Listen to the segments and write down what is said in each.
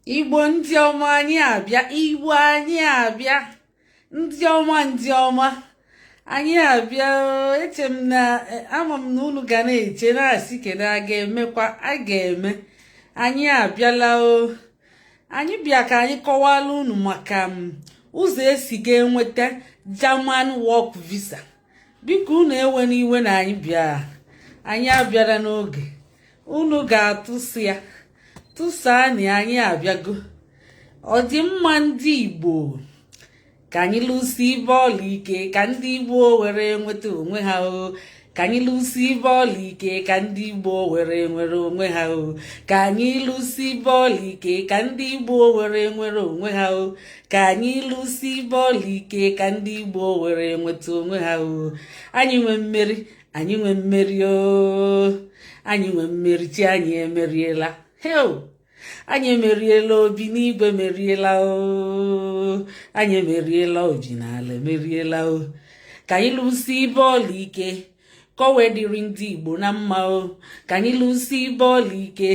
Igbo ndị ọma, anyị abịa! Igbo, anyị abịa! Ndị ọma, ndị ọma, anyị abịa oo. Eche m na ama m na unu ga na-eche na-asị, kedu a ga-emekwa a ga-eme? Anyị abịala o. Anyị bịa ka anyị kọwara unu maka m ụzọ esi ga-enweta German work visa. Biko, unu ewe n'iwe na anyị bịa, anyị abịara n'oge. Unu ga-atụsị ya tụsaanị. Anyị abịago. Ọ dị mma, ndị Igbo, ka anyị lụsi bọọlụ ike, ka ndị Igbo were nweta onwe ha o. Ka anyị lụsi bọọlụ ike, ka ndị Igbo were nwere onwe ha o. Ka anyị lụsi bọọlụ ike, ka ndị Igbo were nwere onwe ha o. Ka anyị lụsi bọọlụ ike, ka ndị Igbo were nweta onwe ha o. Anyị nwe mmeri, anyị nwe mmeri o. Anyị nwe mmeri. Chi anyị emeriela heo! Anyị emeriela. Obi n'igwe meriela o. Anyị emeriela. Oji n'ala emeriela o. Ka anyị lụsi bọọlụ ike, ka o wee dịrị ndị Igbo na mma o. Ka anyị lụsi bọọlụ ike,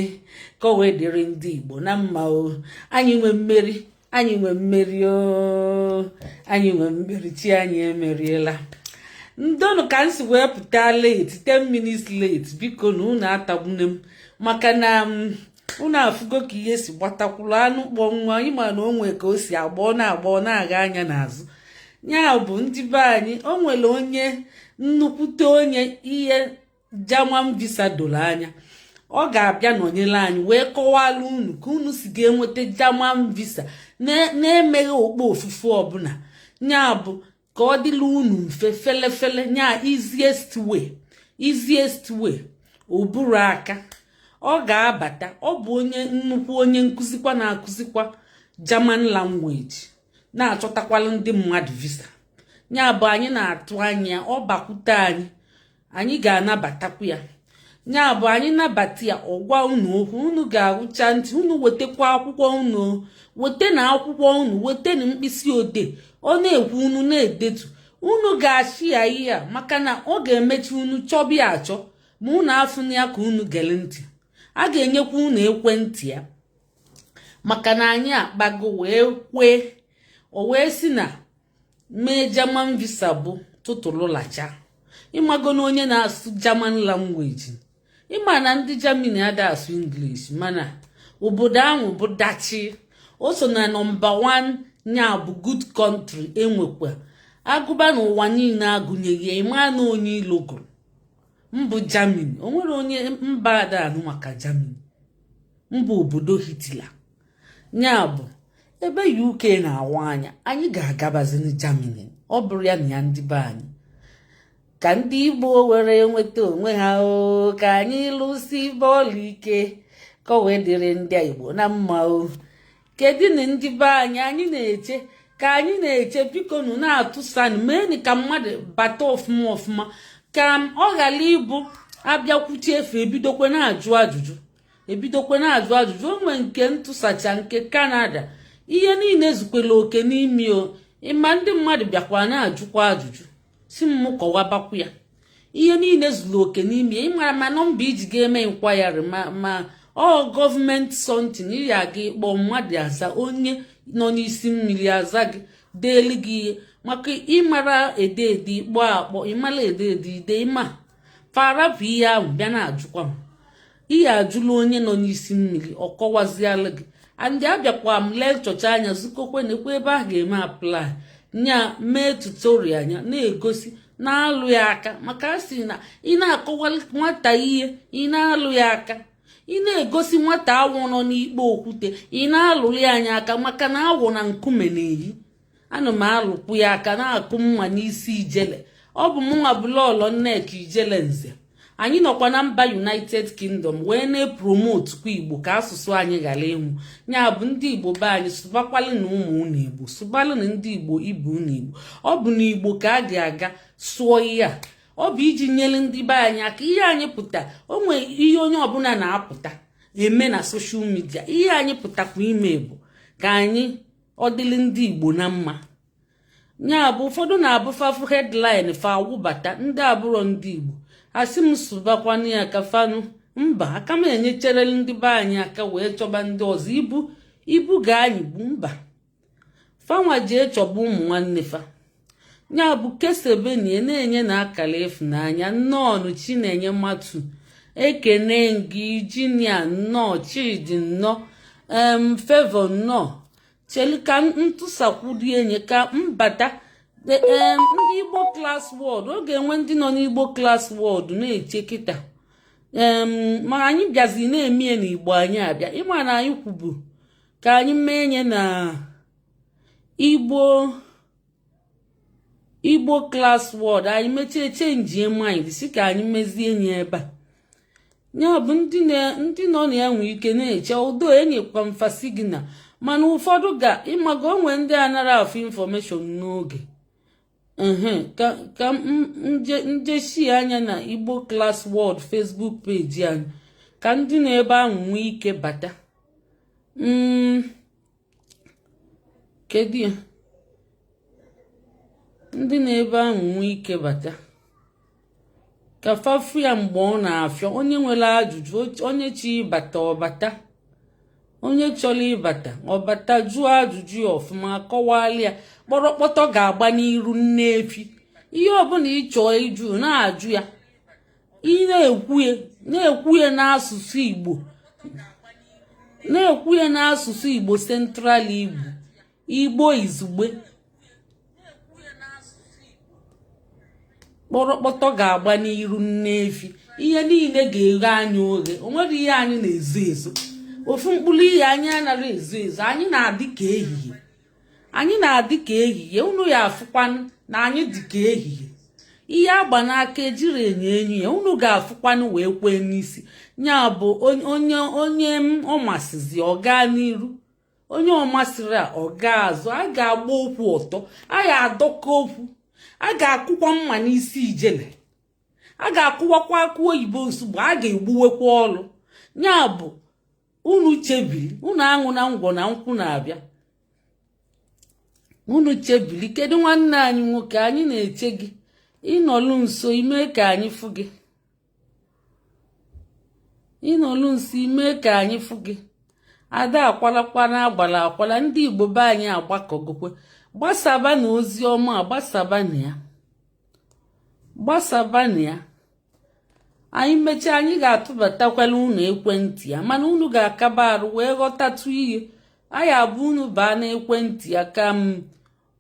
ka o wee dịrị ndị Igbo na mma o. Anyị nwe mmeri, anyị nwe mmeri o. Anyị nwe mmeri. Chi anyị emeriela. Ndonu ka m si wee pụta late, 10 minutes late. Biko na unu atagbune m, maka na unu afụgo ka ihe si gbatakwuru anụ kpọ nwa. Anyị ma na o nwee ka o si agba, ọ na-agba, ọ na-agha anya n'azụ. Ya bụ, ndị be anyị, o nwere onye nnukwute onye ihe German visa doro anya. Ọ ga-abịa nọnyere anyị wee kọwara unu ka unu si ga-enweta German visa na-emeghe okpo ofufe ọbụla. Ya bụ, ka ọ dịla unu mfe, felefele, nya easiest way, easiest way. Oburu aka ọ ga-abata. Ọ bụ onye nnukwu onye nkụzikwa, na-akụzikwa German language, na-achọtakwala ndị mmadụ visa. Ya bụ, anyị na-atụ anya ọ bakwute anyị, anyị ga-anabatakwu ya. Ya bụ, anyị nabata ya, ọgwa unu okwu, unu ga-agụcha ntị. Unu wetakwa akwụkwọ unu, weta na akwụkwọ unu, weta na mkpịsị odee. Ọ na-ekwu, unu na-edetu. Unu ga-achị ya ihe a, maka na ọ ga-emechi unu chọba ya achọ ma unu afụna ya. Ka unu gere ntị, a ga-enyekwa unu ekwentị ya, maka na anyị akpago wee kwee. O wee si na mee German visa bụ tụtụlụlacha. Ịmago na onye na-asụ German language, ịma na ndị Germany ada asụ English, mana obodo ahụ bụ dachi. O so na number 1, nya bụ good country enwekwa agụba n'ụwa niile. Agụnyeghị ịma na onye ilo gụrụ mbụ Germany. O nwere onye mba ada anụ maka Germany, mba obodo Hitler. Ya bụ, ebe UK na-awa anya, anyị ga-agabazini Germany. Ọ bụrụ ya na ya, ndị be anyị, ka ndị Igbo were nweta onwe ha o. Ka anyị lụsi bọọlụ ike, ka o wee dịrị ndị Igbo na mma o. Kedu na ndị be anyị? Anyị na-eche, ka anyị na-eche. Biko nụ, na-atụsanụ, meeni ka mmadụ bata ọfụma ọfụma, ka ọ ghara ịbụ abịakwuchi efe, ebidokwe na-ajụ ajụjụ, ebidokwe na-ajụ ajụjụ. O nwee nke ntụsacha nke Canada, ihe niile zukwere oke n'ime o. Ịma ndị mmadụ bịakwa na-ajụkwa ajụjụ, si m kọwabakwu ya. Ihe niile zuru oke n'ime ya. Ịmara ma nọmba iji ga-eme inquiry, ma ọ gọọmenti something ị aga ịkpọ mmadụ aza, onye nọ n'isi mmiri aza gị, deelu gị ihe. Maka ịmara ede ede, ịkpọ akpọ, ịmara ede ede, ide. Ịma farapụ ihe ahụ bịa na-ajụkwa m ihe, ajụla onye nọ n'isi mmiri, ọ kọwaziala gị. Andị abịakwa m lee nchọcha anya zukokwe nekwe ebe a ga-eme apply, nya mee tutorial anya na-egosi na-alụ ya aka, maka a sị na ị na-akọwa nwata ihe, ị na-alụ ya aka, ị na-egosi nwata awụ nọ n'ikpe okwute, ị na-alụli anya aka, maka na awụ na nkume na-eyi. Ana m alụkwu ya aka, na-akụ mma n'isi ijele. Ọ bụ mụnwa bụ Lọlọ Nneka Ijele Nze. Anyị nọkwa na mba United Kingdom wee na-epromote kwa Igbo, ka asụsụ anyị ghara ịnwụ. Ya bụ, ndị Igbo be anyị, sụbakwalụ na ụmụ unu Igbo, sụbalụ na ndị Igbo ibe unu Igbo. Ọ bụ na Igbo ka a ga-aga sụọ ihe a. Ọ bụ iji nyere ndị be anyị aka. Ihe anyị pụta, o nwee ihe onye ọbụla na-apụta eme na social media. Ihe anyị pụtakwa ime bụ ka anyị ọ dịrị ndị Igbo na mma. Ya bụ, ụfọdụ na-abụ fafụ headline, fa awụbata. Ndị abụrọ ndị Igbo asị m sụbakwanụ ya ka fanụ mba aka m enyecherele ndị be anyị aka wee chọba ndị ọzọ ibu. Ibu ga-anyịgbu mba. Fanwa jee chọba ụmụ nwanne fa. Ya bụ, kesebenie, na-enye na akara ịfụnanya. Nnọọnụ. Chinenye Matu, ekene gị. Jinia, nnọọ. Chidi, nnọọ. Favour, nnọọ. Chelu ka ntụsakwuru enye ka mbata. Ndị Igbo Class World, ọ ga-enwe ndị nọ n'Igbo Class World na-eche kịta. Ma anyị bịazi na-eme n'Igbo anyị abịa. Ịma na anyị kwubu ka anyị mee nye na Igbo Class World, anyị mechie change mind, si ka anyị mezie nye ebe a. Ya bụ, ndị nọ na ya nwee ike na-eche udo. Enyekwa mfa signal, mana ụfọdụ ga ịmaga onwe ndị anara afụ information n'oge. Ka njeshi anya na Igbo Class World Facebook page anyị, ka ndị nọ ebe ahụ nwee ike bata. Kedu ya? Ndị nọ ebe ahụ nwee ike bata ka fafu ya mgbe ọ na-afịọ. Onye nwere ajụjụ, onye chi ịbata, ọbata. Onye chọrọ ịbata, ọbata, jụọ ajụjụ ya ọfụma, akọwala ya. Kpọrọkpọtọ ga-agba n'iru nne efi. Ihe ọbụla ị chọọ ịjụ, na-ajụ ya. Ị na-ekwu ya n'asụsụ Igbo, na-ekwu ya n'asụsụ Igbo Central, Igbo, Igbo izugbe. Kpọrọkpọtọ ga-agba n'iru nne efi. Ihe niile ga-eghe anya oghe. O nwere ihe anyị na-ezo ezo? Ofu mkpụrụ ihe anyị anaghị ezo ezo. Anyị na-adị ka ehihie, anyị na-adị ka ehihie. Unu ya afụkwanụ na anyị dị ka ehihie. Ihe agba n'aka ejiri enyo enyo ya. Unu ga-afụkwanụ wee kwee n'isi. Ya bụ, onye onye ọ masịzi, ọ gaa n'iru. Onye ọ masịrị a, ọ gaa azụ. A ga-agba okwu ọtọ, a ga-adọka okwu, a ga-akụkwa mma n'isi ijele, a ga-akụwakwa akụ oyibo nsugbo, a ga-egbuwekwa ọlụ. Ya bụ, unu chebiri, unu aṅụ na ngwọ na nkwụ na-abịa. Unu chebiri. Kedu nwanne anyị nwoke? Anyị na-eche gị. Ịnọlụ nso, ime ka anyị fụ gị. Ịnọlụ nso, ime ka anyị fụ gị. Ada akwalakwa na agbara akwala. Ndị Igbo be anyị agbakọgokwe. Gbasaba na ozi ọma, gbasaba na ya, gbasaba na ya. Anyị mechaa, anyị ga-atụbatakwala unu ekwentị ya, mana unu ga-akaba arụ wee ghọtatụ ihe anyị abụ. Unu baa n'ekwentị ya ka m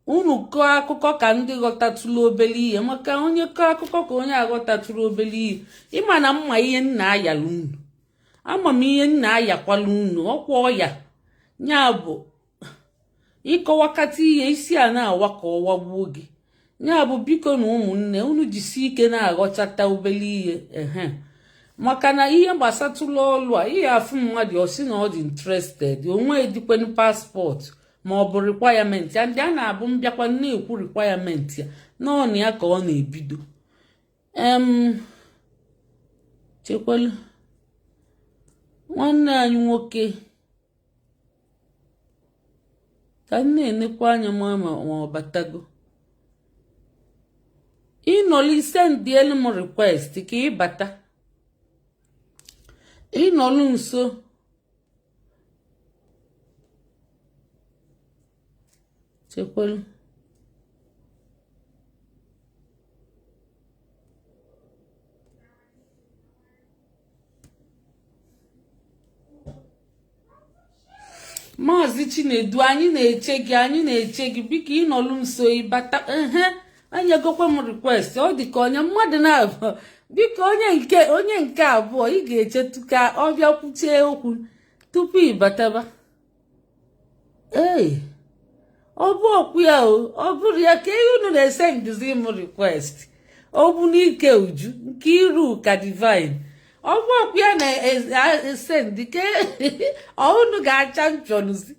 unu kọọ akụkọ, ka ndị ghọtatụrụ obere ihe, maka onye kọọ akụkọ ka onye aghọtatụrụ obere ihe. Ịma na mma ihe nna ayala unu, ama m ihe nna ayakwala unu ọkwa ọya. Ya bụ, ịkọwakata ihe isi a na-awa ka ọwagbuo gị. Ya bụ, biko na ụmụnne, unu jisie ike na-aghọchata obere ihe. Ehe, maka na ihe gbasatụrụ ọlụ a, ihe afụ mmadụ, ọ sị na ọ dị interested, onwe dịkwanụ passport ma ọ bụ requirement ya. Ndị a na-abụ mbịakwa na-ekwu requirement ya n'ọnụ ya ka ọ na-ebido. Chekwelu nwanne anyị nwoke ka m na-enekwa anya ma ma ọ batago. Ịnọlụ, sendielu m request ka ị bata. Ịnọlụ nso. Chekwelu. Maazị Chinedu, anyị na-eche gị, anyị na-eche gị. Biko, ịnọlụ nso, ịbata. Ehe, enyegokwa m request. Ọ dị ka onye mmadụ na-abụ. Biko, onye nke abụọ, ị ga-echetu ka ọ bịa kwuchie okwu tupu ịbataba. Ee, ọ bụ okwu ya o. Ọ bụrụ ya ka ihe unu na-ese nduzi m request. Ọ bụ n'ike uju nke iru ka divine. Ọ bụ okwu ya na-ese ndị ke unu ga-acha mpịọnụzi,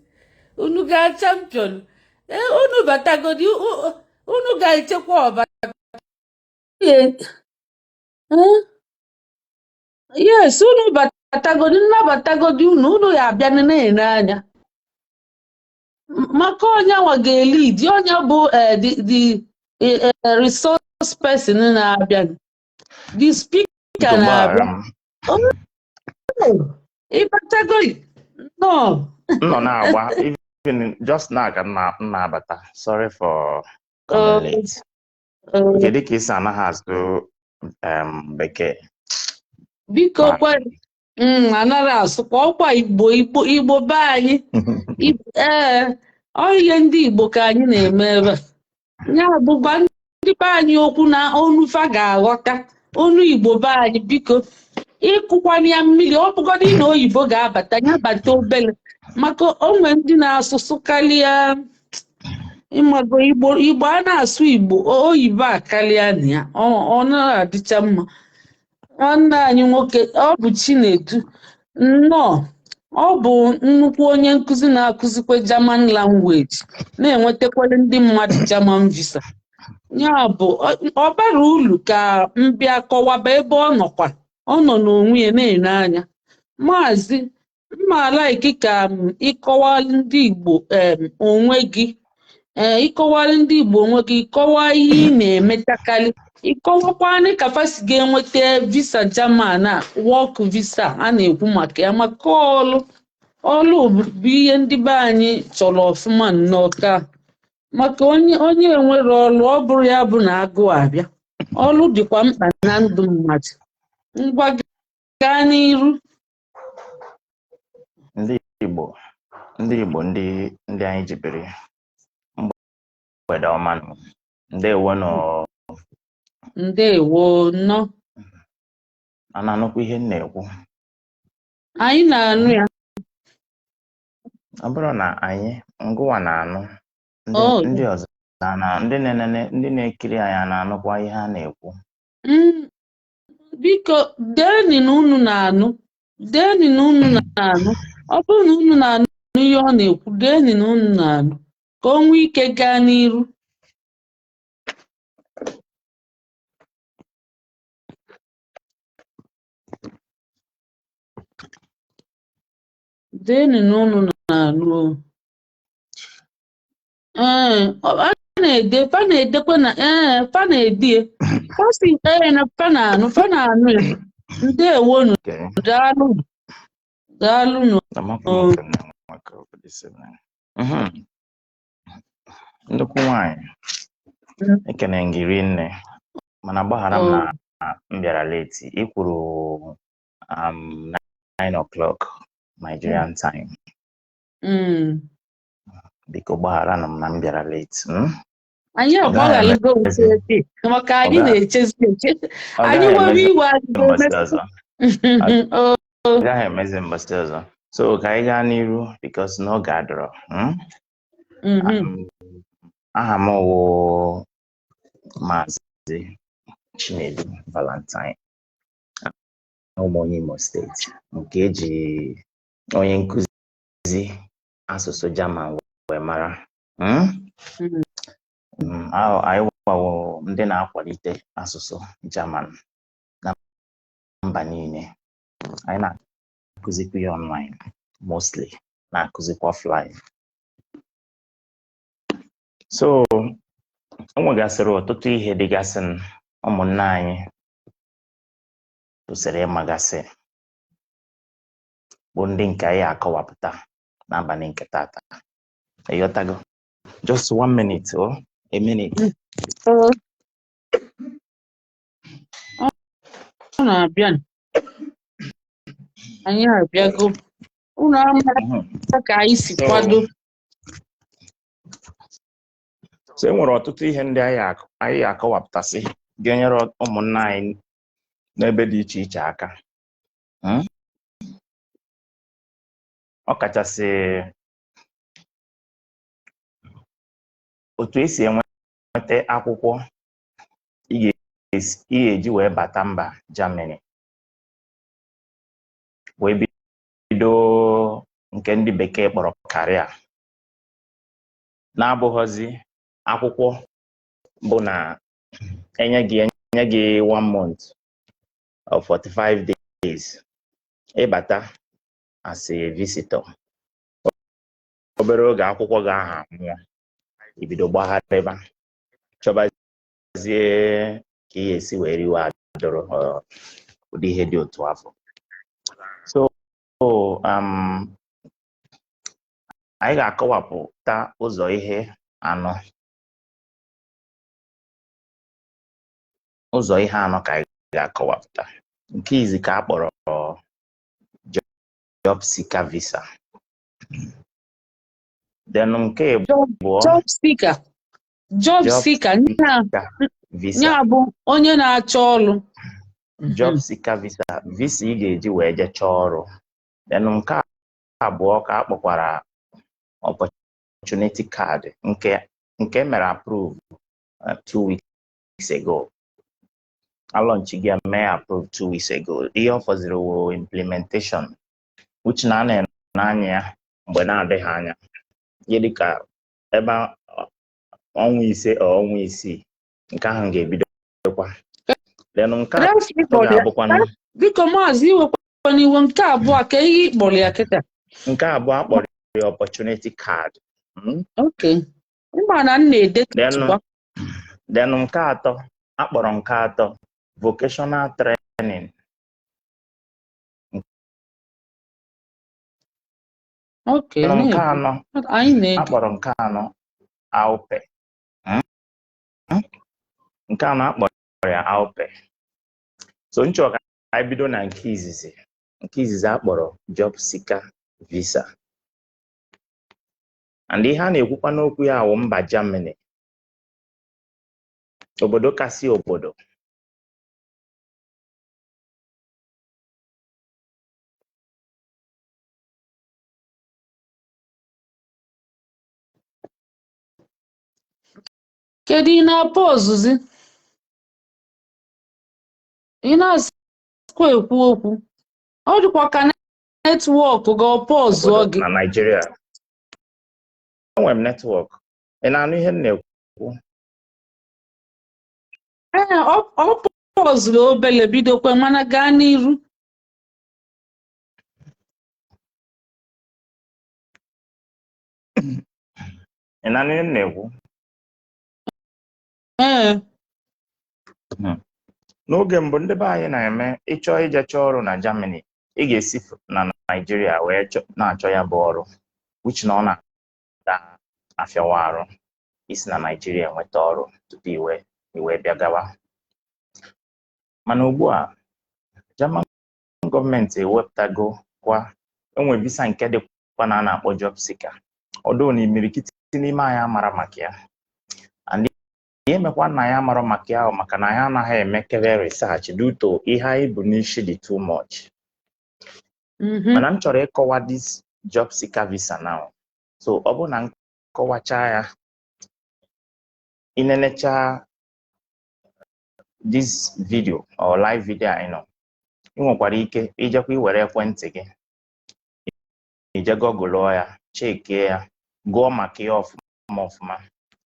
unu ga-acha mpịọnụ. Ee, unu batagodi, unu ga-echekwa ọba. Yes, unu batagodi, nnabatagodi unu. Unu ya abịa na-ene anya maka onye nwa ga-elidi, onye bụ the resource person na-abịa, the speaker na-abịa. Gbaghara m. Ịbatagodi, nnọọ. M nọ na-agba even just now ka m na-abata. Sorry for coming late. Kedu ka isi anaghị asụ bekee? Biko. Ma Kwa anaghị asụkwa ọkwa Igbo, Igbo, Igbo be anyị. Ee, ọ ihe ndị Igbo ka anyị na-eme ebe a. Ya bụ, gwa ndị be anyị okwu na onu fa ga-aghọta, onu Igbo be anyị. Biko, ịkụkwana ya mmiri. Ọ bụgodị na oyibo ga-abata, ya bata obele, maka onwe ndị na-asụsụ karịa. Ịmago Igbo, Igbo a na-asụ Igbo, oyibo akarịa na ya, ọ naghị adịcha mma. Nwanne anyị nwoke ọ bụ Chinedu, nnọọ. Ọ bụ nnukwu onye nkụzi na-akụzikwa German language, na-enwetakwara ndị mmadụ German visa. Ya bụ, ọ bara uru ka m bịa kọwaba ebe ọ nọkwa. Ọ nọ n'onwe ya na-ene anya. Maazị, mma like ka m ịkọwa ndị Igbo onwe gị. Ee, ịkọwara ndị Igbo onwe gị, kọwaa ihe ị na-emetakarị, ịkọwakwanị ka fa si ga-enweta visa German a, work visa a na-ekwu maka ya, maka ọlụ. Ọlụ bụ ihe ndị be anyị chọrọ ọfụma nnọọ, ka maka onye enwere ọlụ, ọ bụrụ ya bụ na agụụ abịa. Ọlụ dịkwa mkpa na ndụ mmadụ. Ngwa, gaa n'iru. Ndị Igbo, ndị Igbo, ndị anyị jibiri, mgbede ọma nụ. Ndewo nụ. Ndewo, nnọọ. A na-anụkwa ihe m na-ekwu? Anyị na-anụ ya. Ọ bụrụ na anyị ngụwa na-anụ, ndị ndị ọzọ na ndị na-enene, ndị na-ekiri anyị a na-anụkwa ihe a na-ekwu? Biko deeni na unu na-anụ, deeni na unu na-anụ. Ọ bụrụ na unu na-anụ ihe ọ na-ekwu, deeni na unu na-anụ ka o nwee ike gaa n'iru. Deeni na unu na-anụ o. Ee, a na-ede, fa na-edekwa na ee, fa na-edie, fa si ee na fa na-anụ, fa na-anụ ya. Ndewonu. Daalụ, daalụnụ. Amakwa m ofe m na-enwe for this evening. Nnukwu nwanyị, ekene m gị rinne, mana gbaghara m na m bịara late. Ị kwuru 9 o'clock Nigerian time. Biko gbaghara m na m bịara late. Anyị Ọ gaghị agbaghalụgo emezi. ute maka anyị na-echezi eche. Ọ Anyị gaghị nwere emezi iwe, anyị mbọsị ga-emesi. ọzọ. Oh. Ọ gaghị emezi mbọsị ọzọ. So ka anyị gaa n'iru because n'oge adọrọ. Aha m wụ Maazị Chinedu Valentine. Abụ m onye Imo Steeti nke eji onye nkụzi asụsụ German wee mara. Mm. Anyị wawo ndị na-akwalite asụsụ German na mba niile. Anyị na-akụzikwa ya online mostly, na-akụzikwa offline. So o nwegasịrị ọtụtụ ihe dịgasị ụmụnne anyị kwesịrị ịmagasị, bụ ndị nke anyị akọwapụta n'abalị nke tata. Ịghọtago? Just one minute, oh, a minute. Oh. Ọ na-abịa. Anyị abịago. Unu amara ka anyị si kwado. So e nwere ọtụtụ ihe ndị anyị akọwapụtasị ga-enyere ụmụnna anyị n'ebe dị iche iche aka. Ọ kachasị otu esi enweta akwụkwọ ị ga-eji wee bata mba Germany, wee bido nke ndị bekee kpọrọ career, na-abụghọzi akwụkwọ bụ na enye gị one month or 45 days ịbata as a visitor. Obere oge akwụkwọ gị ahụ anwụọ, ibido gbagharịba chọbazie ka ị ga-esi wee riwe adụrụ, ụdị ihe dị otu afọ. So Anyị ga-akọwapụta ụzọ ihe anọ. Ụzọ ihe anọ ka anyị ga-akọwapụta. Nke izi ka a kpọrọ job seeker visa. Then nke abụọ, Job seeker. Job seeker visa. Ya bụ onye na-achọ ọrụ. Job seeker visa, visa ị ga-eji wee jee chọọ ọrụ. Then nke abụọ ka a kpọkwara opportunity card, nke mere approve 2 weeks ago. A launch gị mee approve 2 weeks ago. Ihe ọ fọziri wụ implementation, which na a na-ene anya ya mgbe na-adịghị anya, ihe dịka ebe ọnwa 5 ọ ọnwa 6, nke ahụ ga-ebidokwa. Then nke atọ ga-abụkwanụ Biko maazị, iwekwana iwe, nke abụọ ka ihe ị kpọrọ ya kịta? Nke abụọ akpọrọ ya opportunity card. Okay, mma na m na-edetụkwa. Then nke atọ akpọrọ, nke atọ, vocational training. Nke anọ anyị na-ege. Akpọrọ nke anọ AUPE. Nke anọ akpọrọ ya AUPE. So nchọ ka anyị bido na nke izizi. Nke izizi akpọrọ job seeker visa, and ihe a na-ekwukwa n'okwu ya wụ mba Germany, obodo kasị obodo. Kedu ị na-apụ ozuzi ị na-asịkwa ekwu okwu, ọ dịkwa ka network gị ọ pọzụọ obodo gị. Na Naịjirịa enwere m network. Ị na-anụ ihe m na-ekwu? Ee, ọ pọzụrụ obele, bidokwe, mana gaa n'iru. Ị na-anụ ihe m na-ekwu? Ee. N'oge mbụ, ndị be anyị na-eme ịchọ ije chọọ ọrụ na Germany, ị ga-esi na Naịjirịa wee na-achọ ya bụ ọrụ, which na ọ na-ada afịawa arụ isi na Naịjirịa nweta ọrụ tupu iwe bịa gawa. Mana ugbu a, German gọọmenti ewepụtago kwa enwe visa nke dịkwa na a na-akpọ job seeker, ọdụ na imirikiti n'ime anyị amara maka ya. And ihe mekwa na anyị amara maka ya ahụ, maka na anyị anaghị emekebe research due to ihe anyị bụ n'isi dị too much. Mana m chọrọ ịkọwa this job seeker visa now. So ọ bụrụ na m kọwachaa ya, ịnenecha this video or live video anyị nọ, ị nwekwara ike ijekwa iwere ekwentị gị ije gọgụlụọ ya, chekie ya, gụọ maka ya ọfụma ọfụma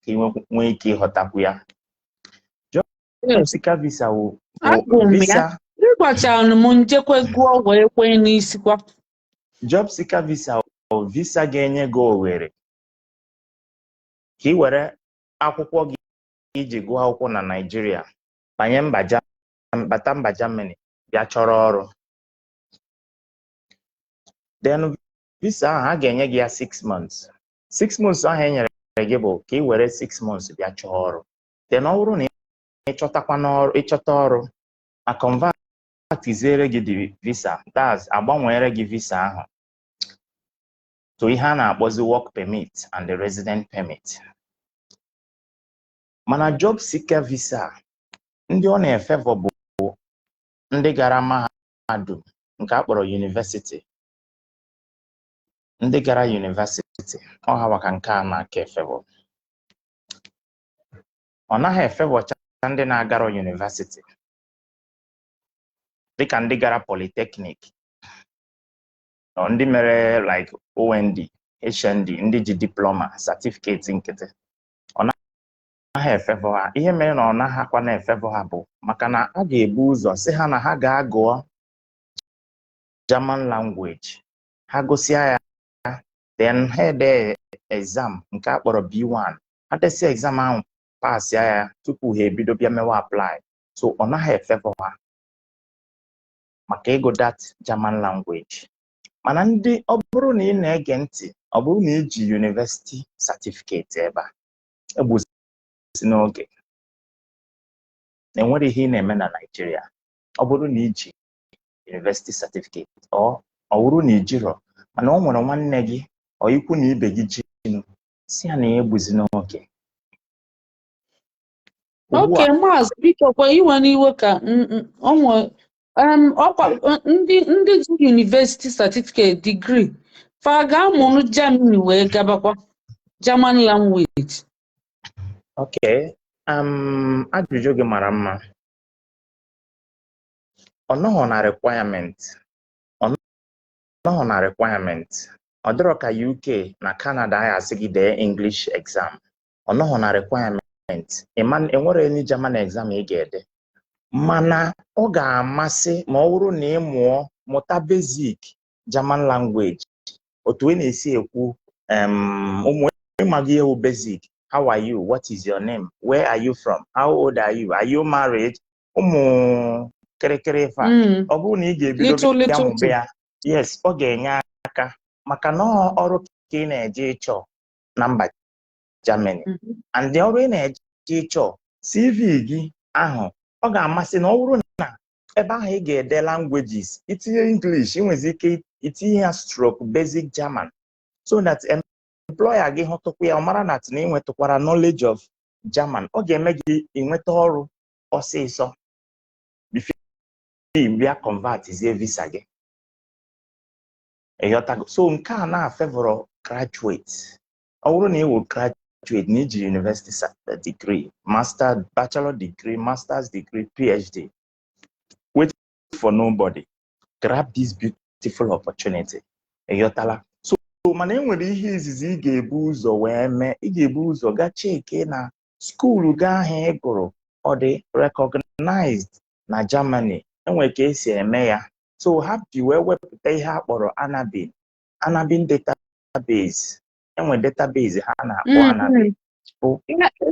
ka ị nwee ike ịghọtakwu ya. Job seeker visa wụ Agụ m ya. visa. Ịgwachara m njekwe gụọ wee kwee n'isikwa. Job seeker visa wụ visa ga-enye gị ohere ka ị were akwụkwọ gị iji gụọ akwụkwọ na Naịjirịa banye mba bata mba Germany bịa chọrọ ọrụ. Then visa ahụ, a ga-enye gị ya 6 months. 6 months ahụ e nyere gị bụ ka ị were 6 months bịa chọọ ọrụ. Then ọ bụrụ na ịchọtakwa n'ọrụ, ịchọta ọrụ, a convertiziere gị the visa, that's agbanwere gị visa ahụ to ihe a na-akpọzi work permit and the resident permit. Mana job seeker visa, ndị ọ na-efavor bụ ndị gara mahadum nke a kpọrọ university. Ndị gara university, ọ ha ka nke a na-aka efavor. Ọ naghị efavorcha ndị na-agara university, dịka ndị gara polytechnic, ọ ndị mere like OND, HND, ndị ji diploma, certificate nkịtị. Ọ naghị efavor ha. Ihe mere na ọ naghị akwa na-efavor ha bụ maka na a ga-ebu ụzọ si ha na ha ga-agụọ German language. Ha gụsịa ya, then ha ede exam nke a kpọrọ B1. Ha desia exam ahụ, pasịa ya, tupu ha ebido bịa mewe apply. So ọ naghị efavor ha maka ịgụ that German language. Mana ndị, ọ bụrụ na ị na-ege ntị, ọ bụrụ na iji university certificate ebe a, egbuzi n'oge, enwere ihe ị na-eme na Naịjirịa. Ọ bụrụ na iji university certificate, ọ bụrụ na ijirọ, mana ọ nwere nwanne gị, ọ ikwu na ibe gị jinụ, si ya na ya egbuzi n'oge ugbu Oke a. Maazị, biko kwa iwe n'iwe ka onwe ọkwa ndị ji university certificate degree fa ga-amụrụ Germany wee gabakwa German language? Okay, ajụjụ gị mara mma. Ọ nọghọ na requirement, ọ nọghọ na requirement. Ọ dịrọ ka UK na Canada anyị asị gị dee English exam. Ọ nọghọ na requirement. Enwere any German exam ị ga-ede, mana ọ ga-amasị ma ọ bụrụ na ị mụọ, mụta basic German language, otu ị na-esi ekwu, ụmụ ịmaghị ihe wụ basic: how are you, what is your name, where are you from, how old are you, are you married, ụmụ kịrịkịrị ife a. Ọ bụrụ na ị ga-ebido Little bịa little mụba ya, yes, ọ ga-enye aka, maka na ọ ọrụ ka ị na-eje ịchọ na mba Germany, and ọrụ ị na-eje ịchọ, CV gị ahụ, ọ ga-amasị na ọ bụrụ na ebe ahụ ị ga-ede languages, itinye English, ị nwezi ike itinye ya stroke basic German, so that employer gị hụtụkwa ya, ọ mara na ị nwetụkwara knowledge of German. Ọ ga-eme gị ịnweta ọrụ ọsịsọ before ị bịa convertizie visa gị. Ịghọtago? So nke a na-afavor graduate. Ọ bụrụ na ị wụ graduate na iji university degree, master, bachelor degree, master's degree, PhD, wait for nobody, grab this beautiful opportunity. Ịghọtala? So mana e nwere ihe izizi ị ga-ebu ụzọ wee mee. Ị ga-ebu ụzọ gaa cheke na school gị ahụ ị gụrụ, ọ dị recognized na Germany. Enwere ka esi eme ya. So ha ji wee wepụta ihe a kpọrọ Anabin, Anabin database. Enwere database ha na-akpọ Anabin bụ Like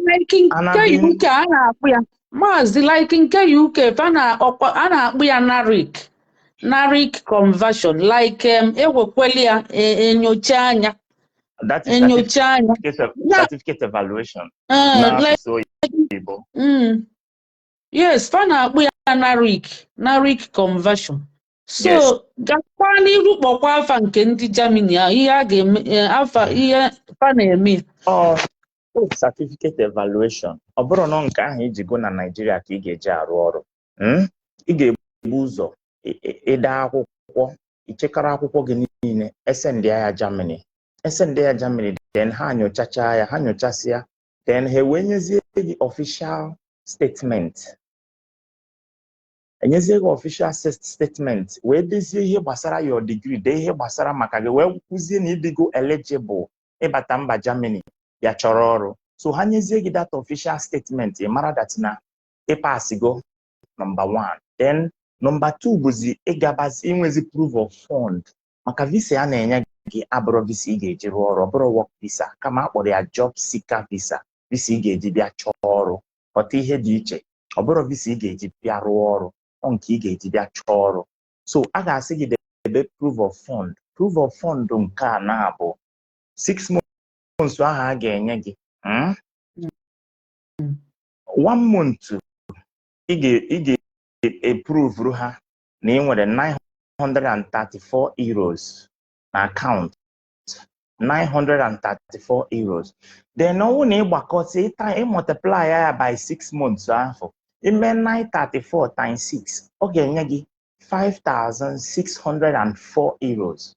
nke Anabin. UK a na-akpụ ya, Maazị, like nke UK fa na ọkwa a na-akpụ ya NARIC, NARIC conversion, like ewekweli ya enyocha anya. That is Enyocha anya. certificate, Ya. certificate evaluation Like n'asụsụ oyibo. Yes, fa na-akpụ ya NARIC, NARIC conversion. So gakwa n'iru, kpọkwa afa nke ndị Germany ahụ, ihe a ga-eme, afa ihe fa na-eme. Ọ certificate evaluation. Ọ bụrụ na nke ahụ iji go na Naịjirịa ka ị ga-eji arụ ọrụ, Ị ga-ebu ụzọ ide akwụkwọ, ichekọrọ akwụkwọ gị niile, esend ya Germany, esend ya Germany, then ha nyochacha ya, ha nyochasịa, then ha wee nyezie gị official statement, enyezie gị official statement, wee dezie ihe gbasara your degree, dee ihe gbasara maka gị, wee kwuzie na ịdịgo eligible ịbata mba Germany ya chọrọ ọrụ. So ha nyezie gị that official statement, ị mara that na ịpasigo number one. Then number two bụzi ịgabazi inwezi proof of fund, maka visa a na-enye gị abụrụ visa ị ga-eji rụọ ọrụ, ọ bụrụ work visa, kama a kpọrọ ya job seeker visa, visa ị ga-eji bịa chọọ ọrụ. Ghọta ihe dị iche. Ọ bụrụ visa ị ga-eji bịa rụọ ọrụ, ọ nke ị ga-eji bịa chọọ ọrụ. So a ga-asị gị debe proof of fund. Proof of fund nke a na-abụ 6 months ahụ a ga-enye gị, One month ị ga-eprovuru ha na ị nwere €934 na akaụntụ, €934. Then ọnwụ na ịgbakọta ịta, ịmultiply ya by 6 months ahụ, ime 934 times 6, ọ ga-enye gị €5,604,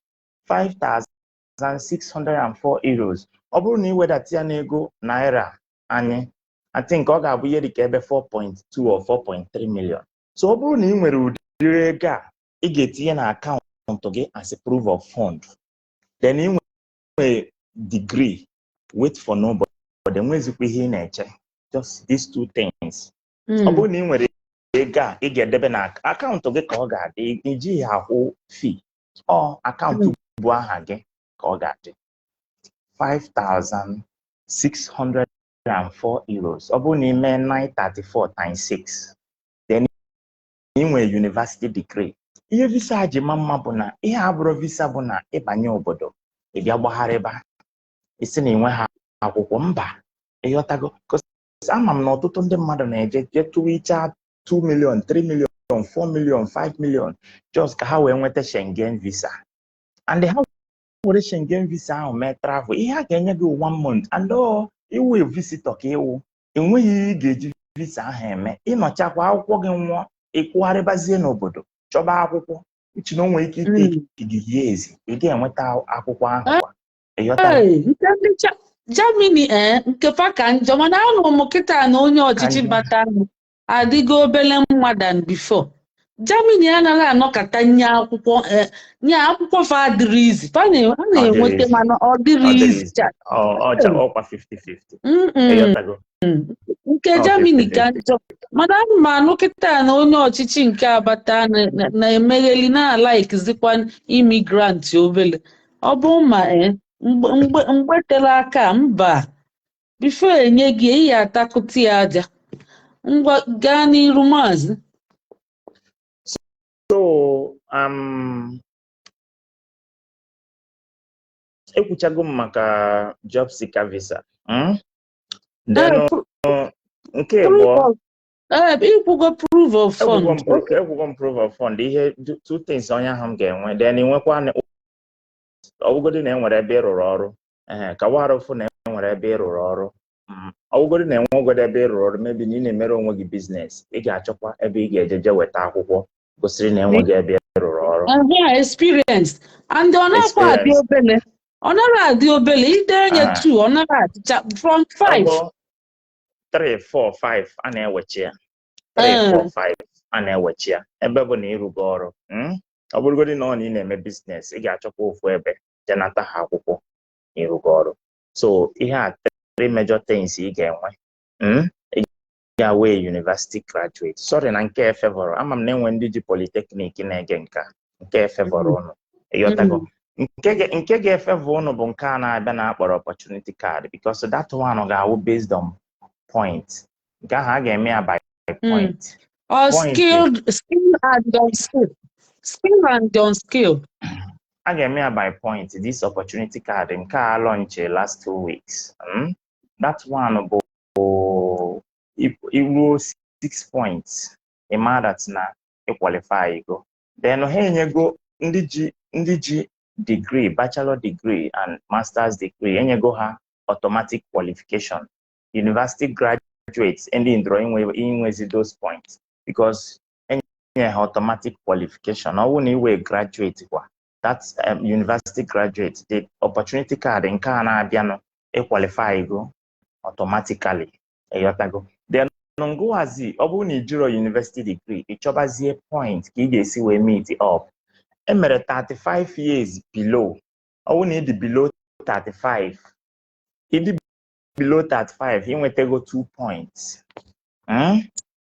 €5,604. Ọ bụrụ na ị wedata ya n'ego naira anyị, I think ọ ga-abụ ihe dịka ebe 4.2 or 4.3 million. So ọ bụrụ na ị nwere ụdịrị ego a, ị ga-etinye na akaụntụ gị as a proof of fund, then ị nwere degree, wait for nobody. Enwezikwa ihe ị na-eche, just these two things. Ọ bụrụ na ị nwere ego a ị ga-edebe na akaụntụ gị, ka ọ ga-adị, ijighị akwụ fee, ọ akaụntụ bụ aha gị ka ọ ga-adị. €5,604. Ọ bụrụ na ị mee 934 times 6, then ị nwere university degree, Ihe visa ji ma mma bụ na ihe abụrụ visa bụ na ịbanye obodo, ị bịa gbagharịba, isi na inwe ha akwụkwọ. Mba, ịghọtago? 'Cause ama m na ọtụtụ ndị mmadụ na-eje je tụwa icha 2 million, 3 million, 4 million, 5 million, just ka ha wee nweta Schengen visa, and ha were Schengen visa ahụ mee travel. Ihe a ga-enye gị one month, and ọ iwu visitor ka ịwụ, enweghị ihe ị ga-eji visa ahụ eme. Ịnọchakwa, akwụkwọ gị nwụọ, ịkwụgharịbazie n'obodo chọba akwụkwọ, uche na o nwere ike iteki gị years ị ga-enweta akwụkwọ ahụ kwa. Ịghọtara? Ee, nke ndị Germany, ee, nke fa ka njọ, mana anụ m kịta na onye ọchịchị njọ. Bata adịgo obele mma than before. Germany anaghị anọkọta nye akwụkwọ, nye akwụkwọ fa adịrị izi fa a na-enweta izi. Mana ọ dịrị Ọ dịrị izi izi. Ọja ọkwa 50-50. Ịghọtago? Nke Ọ Germany ka 50-50. njọ, mana ana m anụ kịta na onye ọchịchị nke abata na-emegheli na-alaikizikwa immigrant obele. Ọ bụ ma mgbe tere aka mba before enye gị, ị ya atakụta ya aja. Ngwa, gaa n'iru, maazị. So ekwuchago m maka job seeker visa. Then nke proof abụọ of ikwugo proof of ekwugo m fund. Ekwugo m proof of fund. Ihe two things onye ahụ m ga-enwe. Then nwekwa ọbụgodi na enwere ebe ị rụrụ ọrụ, ehe, ka warụfụ na enwere ebe ị rụrụ ọrụ. Ọbụgodi na enwegodo ebe ị rụrụ ọrụ, maybe na ị na-emere onwe gị business, ị ga-achọkwa ebe ị ga-eje je weta akwụkwọ gosiri na enweghị ebe ị rụrụ ọrụ. Ehe, experience, and ọ nakwa adị Experience. obele, ọ nara adị obele ide nye two, ọ nara adịcha from five. Ọgbọ 3, 4, 5 a na-ewechi ya 3, 4, 5 a na-ewechi ya ebe bụ na ịrụgo ọrụ. Ọ bụrụgodị na ọ na ị na-eme business, ị ga-achọkwa ofu ebe je nata ha akwụkwọ na ịrụgo ọrụ. So ihe a three major things ị ga-enwe. Ị ga-awee university graduate. Sorry, na nke efevọrọ, ama m na enwe ndị ji polytechnic na-ege nke a. Nke efevọrọ ụnụ, ịghọtago? Nke ga-efevọ ụnụ bụ nke a na-abịa na akpọrọ opportunity card, because that one ga-awụ based on point. Nke ahụ a ga-eme ya by point. Or Point. skilled, skill and unskilled, skill and unskilled. A ga-eme ya by point. This opportunity card nke a launch last 2 weeks. That one bụ iruo 6 points, ịma that na ịqualify go. Then ha enyego ndị ji degree, bachelor degree and masters degree, enyego ha automatic qualification. University graduates ndị ndọrọ inwezi those points because enye ha automatic qualification. Ọ bụrụ na iwe graduate kwa, that's university graduate, the opportunity card nke a na-abịanụ, ịqualify go automatically. Ịghọtago? Then ngụwazi, ọ bụrụ na ị jiro university degree, ị chọbazie point ka ị ga-esi wee meet up. Emere 35 years below. Ọ bụrụ na ị dị below 35, ị dị below 35, ị nwetago 2 points.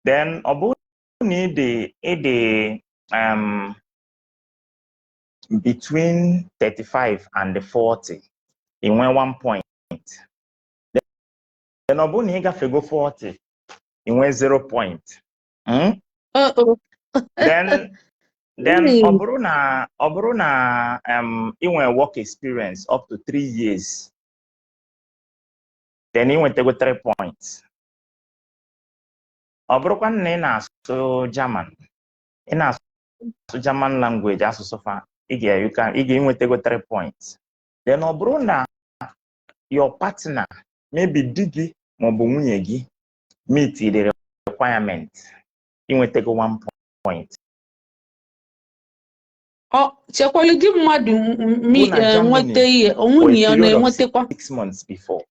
Then ọ bụrụ na ị dị between 35 and 40, ị nwee 1 point. Then ọ bụrụ na ị gafego 40, ị nwee 0 point. Uh-oh. Then ọ bụrụ na ị nwee work experience up to 3 years, then ị nwetago 3 points. Ọ bụrụkwa na ị na-asụ German, ị na-asụ German language, asụsụ fa, ị ga you can ị ga-enwetago 3 points. Then ọ bụrụ na your partner, maybe di gị maọbụ nwunye gị, meet the requirement, ị nwetago 1 point. Ọ chekwala di mmadụ Bụ na Germany nweta ihe, nwunye ya ọ for a period of na-enwetakwa? 6 months before.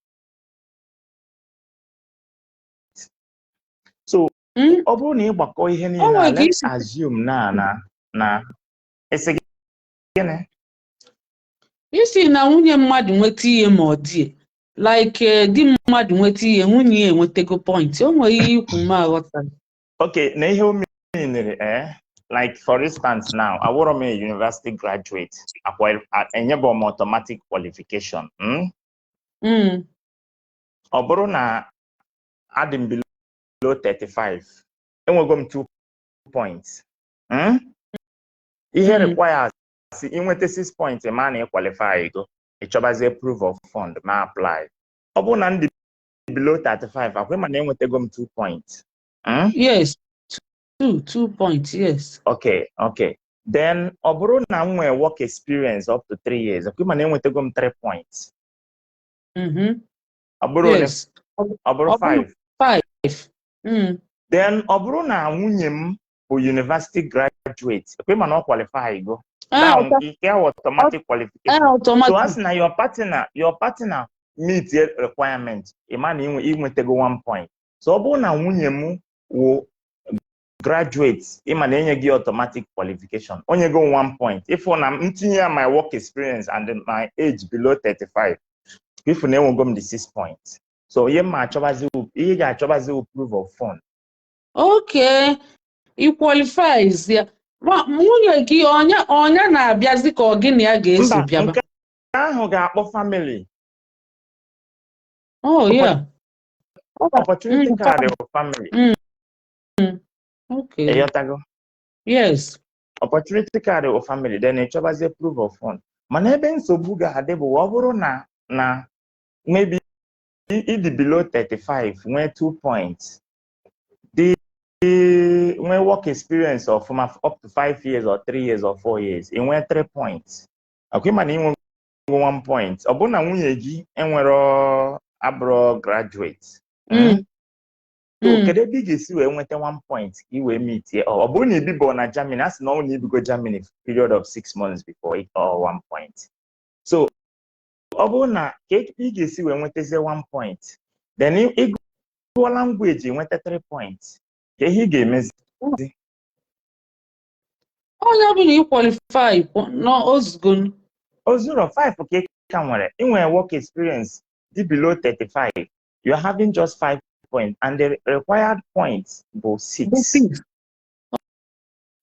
So ọ bụrụ na ị gbakọ ihe O niile a, nwere ka let's isi assume na esi gịnị? Isi na nwunye mmadụ nweta ihe ma ọ dị like di mmadụ nweta ihe, nwunye ya enwetago point. O nwere ihe ikwu m aghọtaghị. Okay, na ihe o meanere, like for instance now, awụrọ m a university graduate, akwa enyebọ m automatic qualification. Ọ bụrụ na adị m below 35, enwego m 2 points. Ihe requires inweta 6 points, ma na ịqualify go, ịchọbazie proof of fund ma apply. Ọ bụrụ na ndị below 35, akwa ma na enwetago m 2 points. Yes, two points, yes. Okay. Then ọ bụrụ na m nwee work experience up to 3 years, akwa ma na enwetago m 3 points. Ọ bụrụ ole? Yes. Ọ bụrụ Ọ bụrụ 5. 5. Then ọ bụrụ na nwunye m bụ university graduate, akwa ma na ọ qualify go. Ah, Now, nke ahụ automatic qualification. So automatic. as na your partner meet the requirement, ị ma na inwetago 1 point. So ọ bụrụ na nwunye m wụ graduate, ị ma na enye gị automatic qualification, onye go 1 point. If na m tinye ya my work experience and my age below 35, if na enwego m the 6 points. So ihe m achọbazi, ihe ị ga-achọbazi wụ proof of fund. Okay, ị qualifies ya. Nwunye gị onye na-abịazi ka ọ gị na ya ga-eso Mba, bịaba? nke ahụ ga-akpọ family. Oh yeah. Opportunity card bụ family. Ịghọtago? Yes. Opportunity card bụ family, then ị chọbazie proof of fund. Mana ebe nsogbu ga-adị bụ ọ bụrụ na maybe ịdị below 35, nwee 2 points, dị nwee work experience ọfụma up to 5 years or 3 years or 4 years, ị nwee 3 points. Ọkwa ịma na inwe 1 point. Ọ bụrụ na nwunye gị enwero abụrụ graduate, So kedu ebe ị ga-esi wee nweta 1 point ka ị wee meet ya? Ọ bụrụ na ibibo na Germany, a sị na ọ na ibigo Germany for period of 6 months before it or 1 point. So ọ bụrụ na ka ị ga-esi wee nwetazie 1 point, then ị gụọ language, nweta 3 points, ka ihe ị ga-emezi? Onye ọ bụla ị qualify n'ozugbo. O zero 5 ka ị ka nwere. Ị nwere work experience dị below 35, you are having just 5 points and the required points bụ 6. Bụ 6.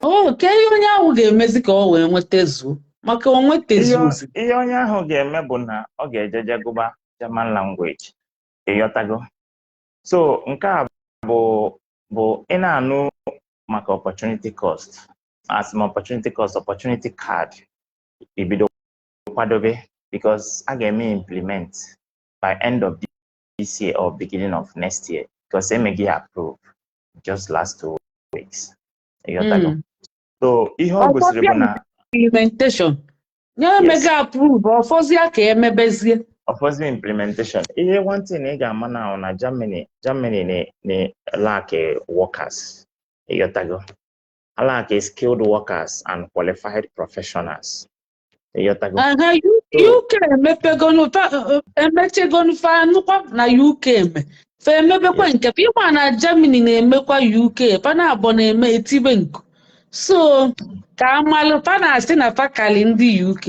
Oh, ka ihe onye ahụ ga-emezi ka ọ wee nwetazuo, maka o nwetazuozi? Ihe onye ahụ ga-eme bụ na ọ ga-ejeje gụba German language, ịghọtago? So nke a bụ ị na-anụ maka opportunity cost, as m opportunity cost, opportunity card, ibido kwadobe because a ga-eme implement by end of this year or beginning of next year, because emeghị approve just last 2 weeks, ịghọtago? So ihe ọ gosiri bụ na Implementation ya emega approve, ọfọzịa ka emebezie. Ọfọzi implementation. Ihe one thing ị ga-ama na Germany na lack workers, ịghọtago? Lack skilled workers and qualified professionals, ịghọtago? Aha, UK emepegonu, emechegonu, fa nụkwa na UK eme fa emebekwa nke fa. Ịma na Germany na-emekwa UK, fa na abụọ na-eme etibe nku, so ka amalụ fa na-asị na fa kali ndị UK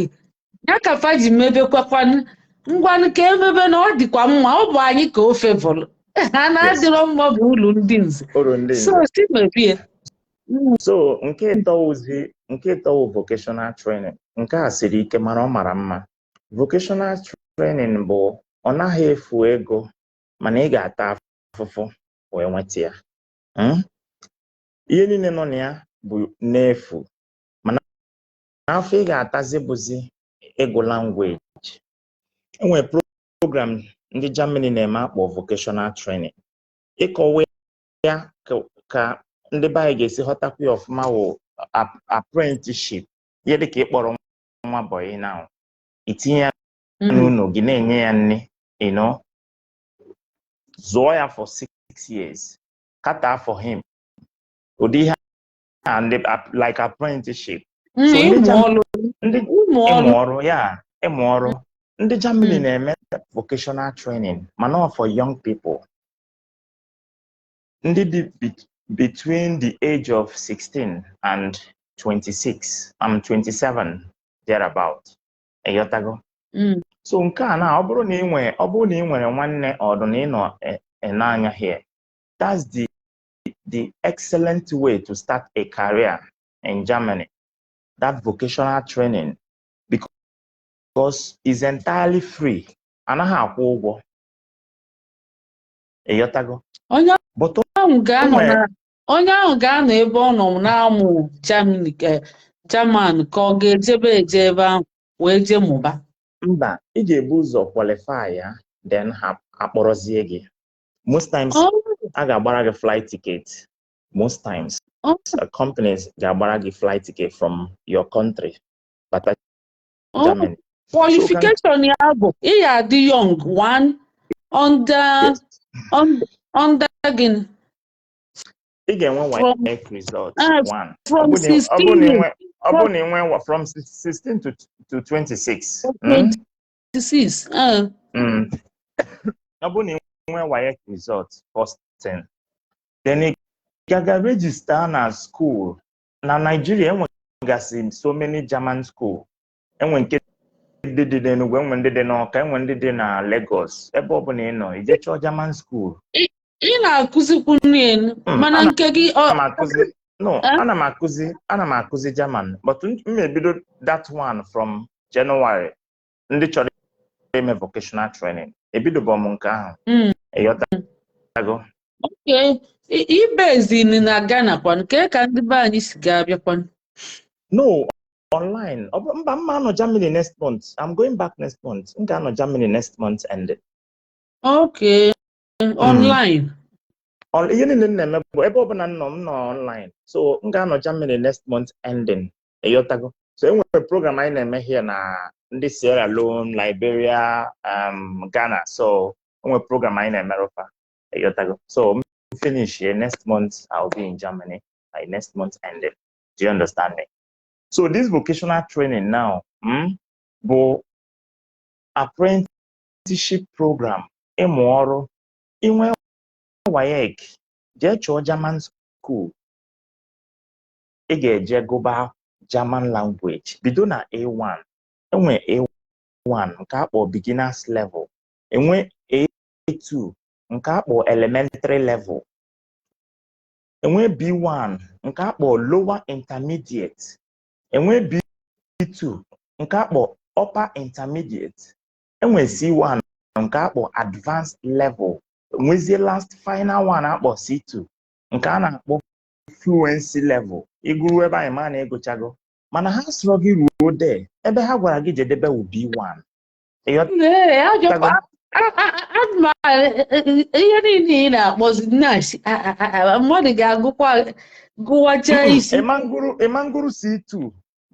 ya ka fa ji mebekwakwanụ. Ngwanụ, ka emebe na ọ dịkwa mma. Ọ bụ anyị ka o fevọlụ ha na-adịrọ mma bụ ulu ndị nze. Uru ndị So nze. si mebie. So nke ịtọ wụzi, nke ịtọ wụ vocational training. Nke a siri ike mana ọ mara mma. Vocational training bụ ọ naghị efu ego, mana ị ga-ata afụfụ wee nweta ya. Ihe niile nọ na ya bụ n'efu, mana afọ ị ga-atazi bụzi ịgụ language. Enwere program ndị Germany na-eme akpọ vocational training. Ịkọwa ya ka ndị be anyị ga-esi ghọtakwa ya ọfụma wụ apprenticeship. Ihe dịka ịkpọrọ nwa boy now, itinye ya n'ụlọ gị, na-enye ya nne, zụọ ya for 6 years, cater for him, ụdị ihe a ndị like apprenticeship. So ndị Ịmụ ọrụ. Ndị ịmụ ọrụ. Ịmụ ọrụ ya, ịmụ ọrụ. Ndị Germany na-eme vocational training, mana ọ for young people, ndị dị between the age of 16 and 26, I'm 27 thereabout, ịghọtago? So nke a na ọ bụrụ na ị nwere, ọ bụrụ na ị nwere nwanne ọdụ na ị nọ n'anya here, that's the excellent way to start a career in Germany, that vocational training, because it's entirely free, anaghị akwụ ụgwọ, ịghọtago? Onye But ahụ ga-anọ nwere na onye ahụ ga-anọ ebe ọ nọ na-amụ Germany, German, ka ọ ga-ejebe eje ebe ahụ wee jee mụba? Mba, ị ga-ebu ụzọ qualify ya, then ha akpọrọzie gị. Most times a ga-agbara gị flight ticket. Most times companies ga-agbara gị flight ticket from your country bata Germany. Qualification ya bụ ị ya adị young one under under gịnị? Ị ga-enwe From WAEC result one. Ọ from bụ na ọ bụ 16 na years inwe, ọ bụ na inwe from 16 to 26. 26. Ọ bụ na inwe WAEC result, first thing. Then ị gaga register na school. Na Nigeria enwegasị so many German school. Enwe nke ndị dị n'Enugu, enwe ndị dị n'Ọka, enwe ndị dị na Lagos. Ebe ọ bụla ị nọ, ije chọọ German school. Ị na-akụzikwu nne mana ana nke gị ọ m akụzi, no, Eh? ana m akụzi German, but m ebido that one from January. Ndị chọrọ ime vocational training, ebidobo m nke ahụ. Ịghọtago? Okay. Ibezini na Ghana kwanụ, kee ka ndị be anyị si ga-abịakwanụ? No, online. Ọ bụ mba, mma anọ Germany next month. I'm going back next month. M ga-anọ Germany next month and Okay, online. Ihe niile m na-eme bụ ebe ọbụla m nọ, m nọ online. So m ga-anọ Germany next month ending. Ịghọtago? So e nwere program anyị na-eme here na ndị Sierra Leone, Liberia, Ghana. So e nwere program anyị na-emerufa. Ịghọtago? So m finish here next month, I'll be in Germany by next month ending. Do you understand me? So this vocational training now bụ apprenticeship program, ịmụ ọrụ. Inwe WAEC, jee chọọ German school. Ị ga-eje gụba German language bido na A1. Enwe A1 nke akpọ beginners level, enwe A2 nke akpọ elementary level, enwe B1 nke akpọ lower intermediate, enwe B2 nke akpọ upper intermediate, enwe C1 nke akpọ advanced level, nwezie last final one akpọ C2 nke a na-akpọ fluency level. Ịgụrụ ebe anyị ma na ịgụchago, mana ha sọrọ gị ruo there, ebe ha gwara gị jedebe wụ B1. Ee, ajọkwa ihe niile ị na-akpọzi nnachi, mmadụ ga-agụkwa gụwacha isi. Ịmangụrụ C2,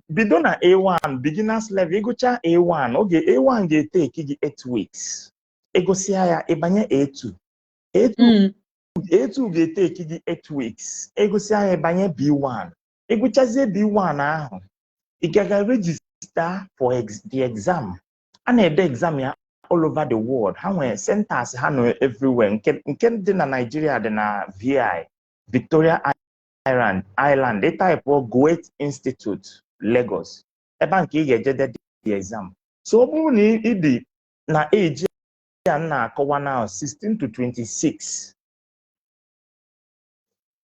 bido na A1 beginners level. Ịgụcha A1, oge A1 ga-eteki gị 8 weeks. Ịgụsịa ya, ịbanye A2. A2 A2 ga-eteki gị 8 weeks. Ịgụsịa ya, ịbanye B1. Ịgụchazie B1 ahụ, ị gaga register for the exam. A na-ede exam ya all over the world. Ha nwere centers, ha nọ everywhere. Nke dị na Nigeria dị na VI, Victoria Island. Ị type Goethe Institute Lagos, ebe a nke ị ga-ejede the exam. So ọ bụrụ na ị dị na age a m na-akọwa now, 16 to 26,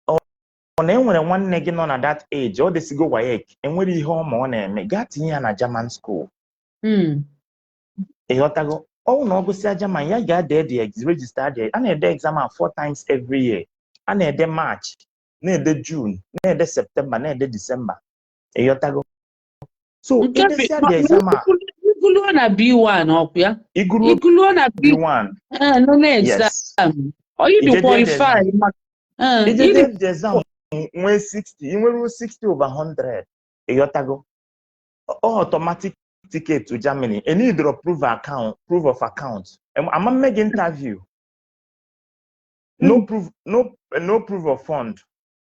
ọ na enwere nwanne gị nọ na that age, ọ dịsigo WAEC, enwere ihe ọma ọ na-eme, gaa tinye ya na German school. Ịghọtago? Ọwụ na ọ gụsịa German, ya ga-ade the register the a na-ede exam a four times every year. A na-ede March, na-ede June, na-ede September, na-ede December. Ịghọtago? So Nke idesia the exam a, iguluo na B1, ọkwa ya? Iguru Iguluo na B B1. Nọ na exam. Ọ ịdị Ijede the qualify maka ijede ịdị the exam, nwee 60, ị nwere 60 over 100. Ịghọtago? Ọ automatic ticket to Germany. E need proof account, proof of account. Ama mme gị interview. No proof, no proof of fund,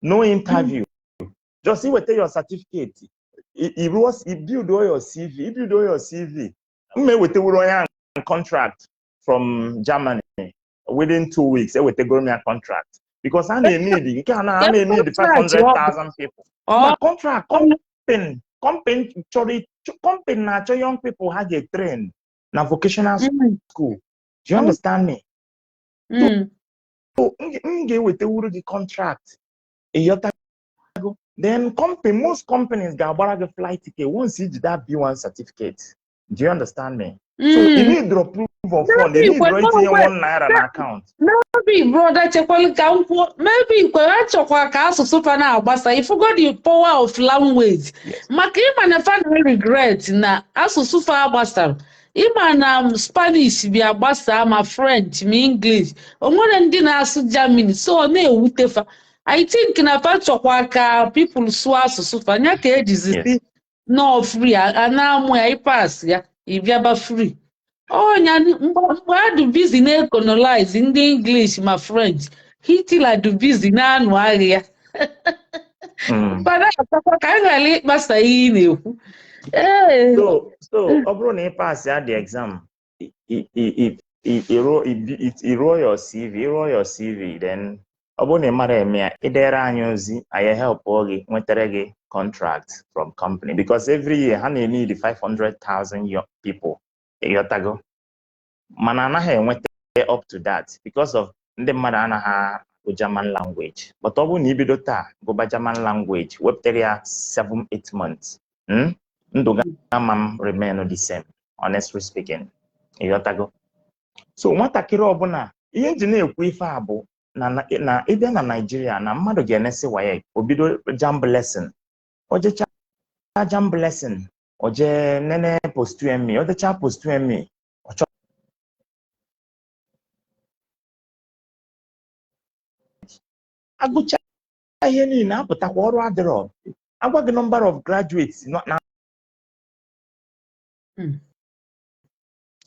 no interview. Just iweta your certificate. I build all your CV, I build all your CV. M eweteworo onye ahụ contract from Germany within 2 weeks. Ewetegoro m ya contract because a na-eneed nke a na a na-eneed 500,000 people. Ọ Ma contract, company chọrọ, company na-achọ young people ha ga-train na vocational school. Do you understand me? Mm. So m ga-ewetewuru gị contract. Ịghọtago? Then company, most companies ga-agbara gị flight ticket once iji that B1 certificate. Do you understand me? So you need to proof of fund. They need itinye ₦1 na account. Maybe, brother, chekwalụ ka m kwuo. Maybe kwe achọkwa ka asụsụ fa na-agbasa. Ifugo the power of language. Maka ịma na fa na regret na asụsụ fa agbasara. Ịma na Spanish bịa gbasaa, ma French ma English, o nwere ndị na-asụ Germany, so ọ na-ewute fa. I think na fa chọkwa ka people sụọ asụsụ fa nya ka ejizi si nọọ free a na-amụ ya. Ịpas ya, ịbịaba free ọnya. Mgbe a dị busy na-ecolonize ndị English ma French, Hitler dị busy na-anụ agha ya. Fada atakwa ka a ghara ịkpasa ihe ị na-ekwu, ee. So ọ bụrụ na ị pass ya the exam, ị rụọ your CV, ị rụọ your CV, then ọ bụrụ na ị mara eme ya, ị dere anyị ozi, anyị help gị nwetara gị contract from company, because every year ha na-need 500,000 young people, ịghọtago? Mana anaghị enweta up to that because of ndị mmadụ anaghị agụ German language. But ọ bụrụ na ibido taa gụba German language, wepụtara ya 7 8 months, Ndụ gị ama m remain the same, honestly speaking, ịghọtago? So nwatakịrị ọbụla, ihe nji na-ekwu ife a bụ na ịbịa na Naịjirịa na mmadụ ga-enesi WAEC, o bido JAMB lesson, o jechaa JAMB lesson, o jee nene post UME, o dechaa post UME, ọ chọọ agụcha ihe niile, apụtakwa, ọrụ adịrọ. Agwa gị number of graduates nọ na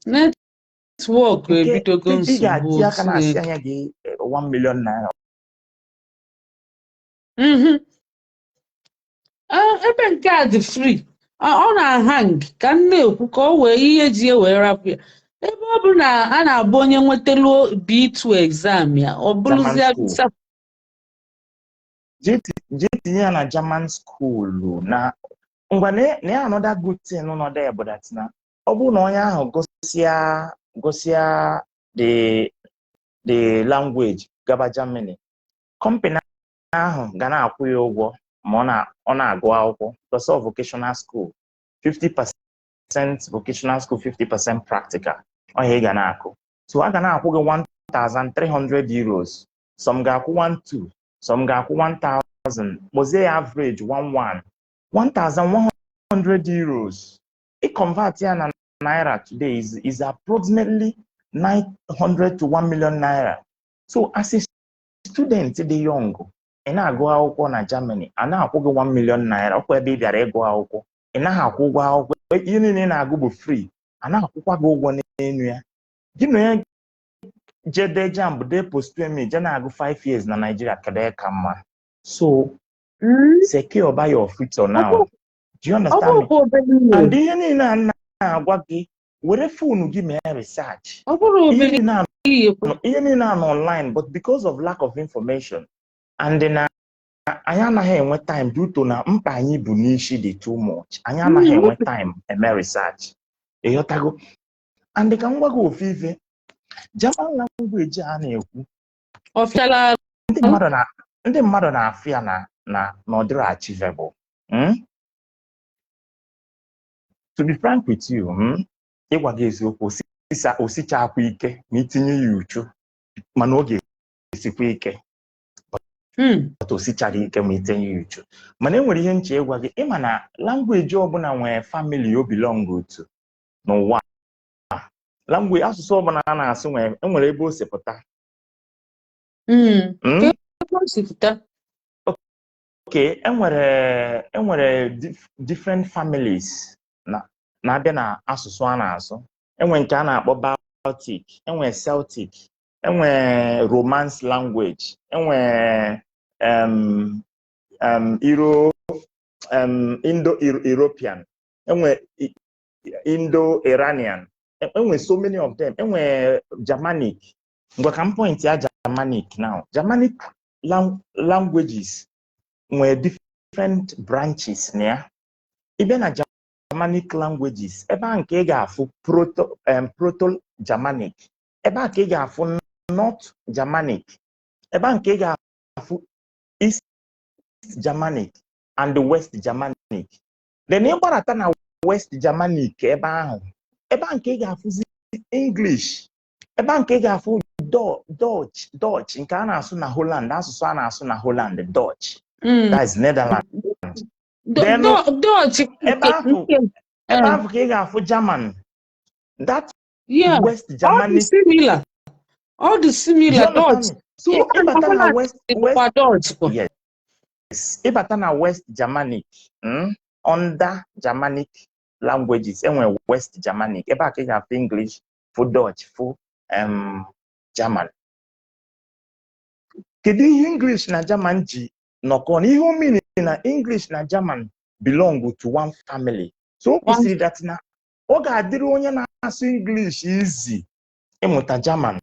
Network nke ebidogo ị nsogbu. ga-ati aka na-asị Chineke. anya gị ₦1 million. Ah, ebe nke a dị free, ọ na-ahang ka m na-ekwu ka o wee ihe ji e wee rapụ ya, ebe ọ bụ na a na-abụ onye nwetaluo B2 exam ya, ọ German bụrụzie school. visa. Jee tinye ya na German school na ngwa na ya. Another good thing nọ there bụ that na ọ bụrụ na onye ahụ gụsịa the language gaba Germany, company ahụ ga na-akwụ ya ụgwọ ma ọ na-agụ akwụkwọ, because of vocational school, 50% vocational school, 50% practical. Ọhịa ị ga na-akụ, so a ga na-akwụ gị €1,300. Some ga-akwụ 12, some ga-akwụ 1000, kpọzie ya average 11, €1,100. Ị convert ya na naira today is approximately 900 to 1 million naira. So as a student dị young, ị na-agụ akwụkwọ na Germany, a na-akwụ gị 1 million naira. Ọkwa ebe ị bịara ịgụ akwụkwọ, ị naghị akwụ ụgwọ akwụkwọ, ihe niile ị na-agụ bụ free, a na-akwụkwa gị ụgwọ n'elu ya. Gị na onye je dee JAMB, dee post UME, je na-agụ 5 years na Nigeria, kedu ka mma? So secure by your future now. Do you Ọ understand me? bụrụkwa obere ihe. And ihe niile a na-agwa gị, were phone gị mee research. Ọ bụrụ Ihe obere niile a ihe. ihe niile a nọ online, but because of lack of information and na anyị anaghị enwe time due to na mkpa anyị bụ n'isi dị too much, anyị anaghị enwe time eme research, ịghọtago? And ka m gwa gị ofu ife, German language a na-ekwu, Ọ fịala. Ndị mmadụ na-afụ ya na ọ dịrọ achievable. To be frank with you, Ịgwa gị eziokwu, osichakwa ike ma itinye ya uchu, mana ọ ga-esikwa ike. But o sichara ike ma itinye ya uchu. Mana e nwere ihe nche ịgwa gị. Ịma na language ọbụla nwere family o belong to n'ụwa a. Language, asụsụ ọbụla a na-asụ nwere, enwere ebe o si pụta. Ka ebe o si pụta? Okay, enwere different families na na-abịa na asụsụ a na-asụ. Enwe nke a na-akpọ Baltic, enwe Celtic, enwe Romance language, enwe Euro Indo-European, enwe Indo-Iranian, enwe so many of them, enwe Germanic. Ngwa, ka m point ya Germanic now. Germanic languages nwere different branches na ya. Ị bịa na Germanic languages, ebe a nke ị ga-afụ Proto Germanic, ebe a ka ị ga-afụ North Germanic, ebe a nke ị ga-afụ East Germanic and the West Germanic. Then ị gbarata na West Germanic, ebe ahụ, ebe a nke ị ga-afụzi English. Ebe a nke ị ga-afụ Dutch nke a na-asụ na Holland, asụsụ a na-asụ na Holland, Dutch. That is Netherlands. Then Dutch ebe ahụ nke ebe ahụ ka ị ga-afụ German. That West all the Germanic. similar, all the Do you similar understand Dutch. me? So Even na ịbata na Holland West dịkwa Dutch kwa. Yes, ịbata na West Germanic, under Germanic languages, enwere West Germanic. Ebe a ka ị ga-afụ English, fụ Dutch, fụ German. Kedu ihe English na German ji nọkọ? Na ihe o mean na English na German belong to one family. So o kwesịrị that na ọ ga-adịrị onye na-asụ English easy ịmụta German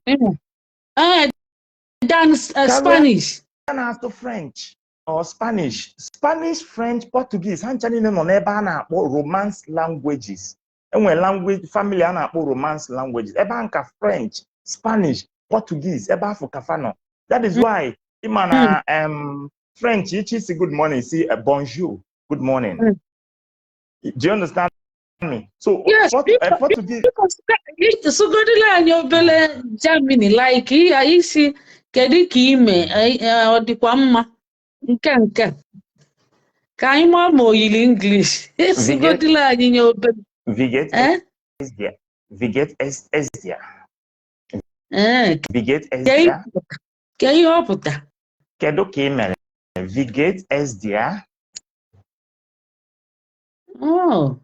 Than karịa Spanish. na-asụ French or Spanish. Spanish, French, Portuguese, ha ncha niile nọ n'ebe a na-akpọ Romance languages. Enwere language family a na-akpọ Romance languages. Ebe a nka French, Spanish, Portuguese, ebe afọ kafa nọ. That is why ịma na French, ichi si good morning, si bonjour, good morning. Do you understand me? So Yes, Portuguese biko sụgodila anyị obele Germany, like ihe isi kedu ka ime, ọ dịkwa mma, nke ka anyị maa ma o yiri English. Sụgodila anyị nye obele. Wie geht Eh? Es dir? Wie geht es dir? Ee. Wie geht es dir? Ke ihe ọ pụta? Kedu ka ị mere? Wie geht es dir? Oh.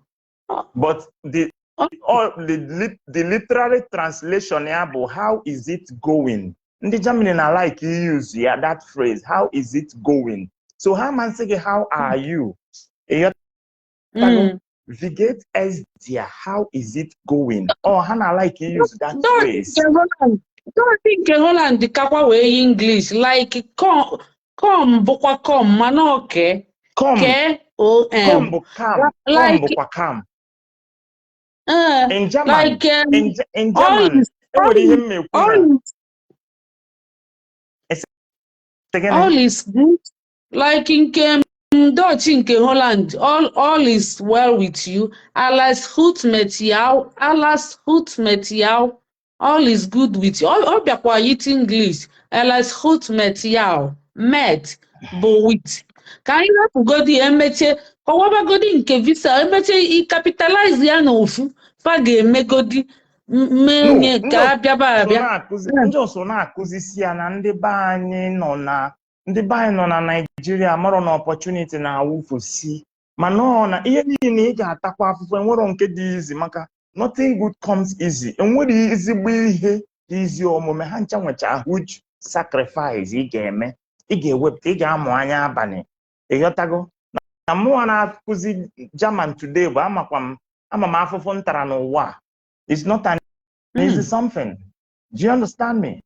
But the all the literary translation ya bụ "How is it going?" Ndị Germany na like use ya, that phrase, "How is it going?" So ha ma nsị gị, "How are you?" Ịghọtago? Mm. "Wie geht es dir?" "How is it going?" Oh, ha na like use that Dutch phrase. nke Holland, Dutch nke Holland kakwa wee yi English, like kom, kom bụkwa kom, mana ọ ke Kom. K O Kom M bụ kam. Kom like bụkwa kam. In German, like in all German, is enwere ihe m ekwu all na is Sị gịnị? All is good, like nke Dutch nke Holland, all is well with you, alles goed met jou, alles goed met jou, all is good with you. Ọ bịakwa yit English, alles goed met jou, met bụ with. Ka anyị rapụgodi, emechie kọwabagodi nke visa, emechie i capitalize ya n'ofu fa ga-emegodi No, menye ka abịaba so abịa. Na-akụzi ndị so na-akụzisi ya na ndị be anyị nọ na ndị be anyị nọ na Naịjirịa marọ na opportunity na-awụfusi, mana ọ na ihe niile ị ga-atakwa afụfụ. Enwero nke dị easy, maka nothing good comes easy. Enwere ezigbo ihe dị easy omume. Ha ncha nwecha huge sacrifice ị ga-eme, ị ga-ewepụta, ị ga-amụ anya abalị. Ịghọtago na mụnwa na-akụzi German today bụ amakwa m, ama m afụfụ m tara n'ụwa a. It's not an easy something. Do you understand me?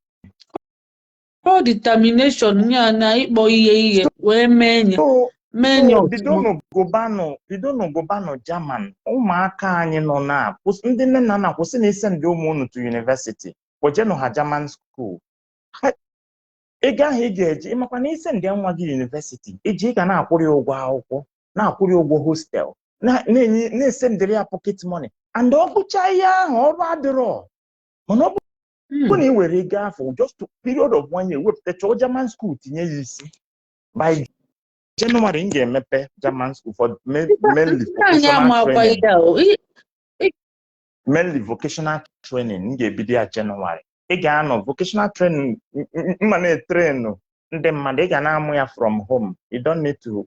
Ọ determination ya na ịkpọ ihe ihe wee mee nye So mee nye so ọfụma. Bidonu gụbanụ German. Ụmụaka anyị nọ na ndị nne na nna, kwụsị na ise ndị ụmụ unu to university, kpojenụ ha German school. Ego ahụ ị ga-eji, ịmakwa na ise ndị nwa gị university iji, ị ga na-akwụrụ ya ụgwọ akwụkwọ, na-akwụrụ ya ụgwọ hostel, na-enye, na-esendịrị ya pocket money, and ọ gụchaa ihe ahụ, ọrụ adịrọ. Mana ọ bụ na ị were ego afọ, just to period of one year, wepụta chọọ German school tinye ya isi, by January m ga-emepe German school for mainly Ndị anyị vocational amakwa training. ihe a o. Mainly vocational training. M ga-ebido ya January. Ị ga-anọ vocational training, mma na-etrainu ndị mmadụ. Ị ga na-amụ ya from home. You don't need to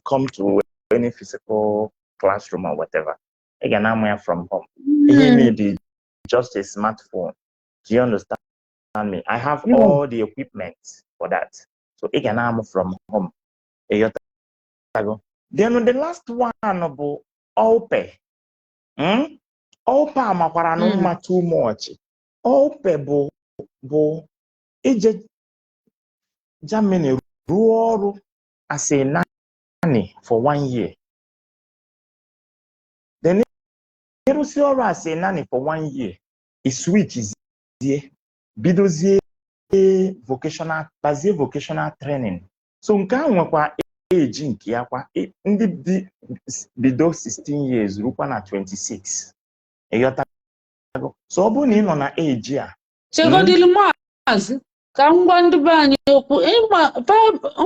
come to any physical classroom or whatever. Ị ga na-amụ ya from home. Ihe need is just a smartphone. Do you understand me? I have all the equipment for that. So ị ga na-amụ from home. Ịghọtago? Then the last one bụ Au pair. Au pair makwara na mma too much. Au pair bụ ije Germany rụọ ọrụ as a nanny for one year. Then ịrụsị ọrụ as a nanny for one year, i switchzie, bidozie vocational, bazie vocational training. So nke ahụ nwekwa age nke ya kwa. Ndị dị bido 16 years rukwa na 26. Ịghọtago? So ọ bụrụ na ị nọ na age a, Chegodili, maazị, ka m gwa ndị be anyị okwu. Ịma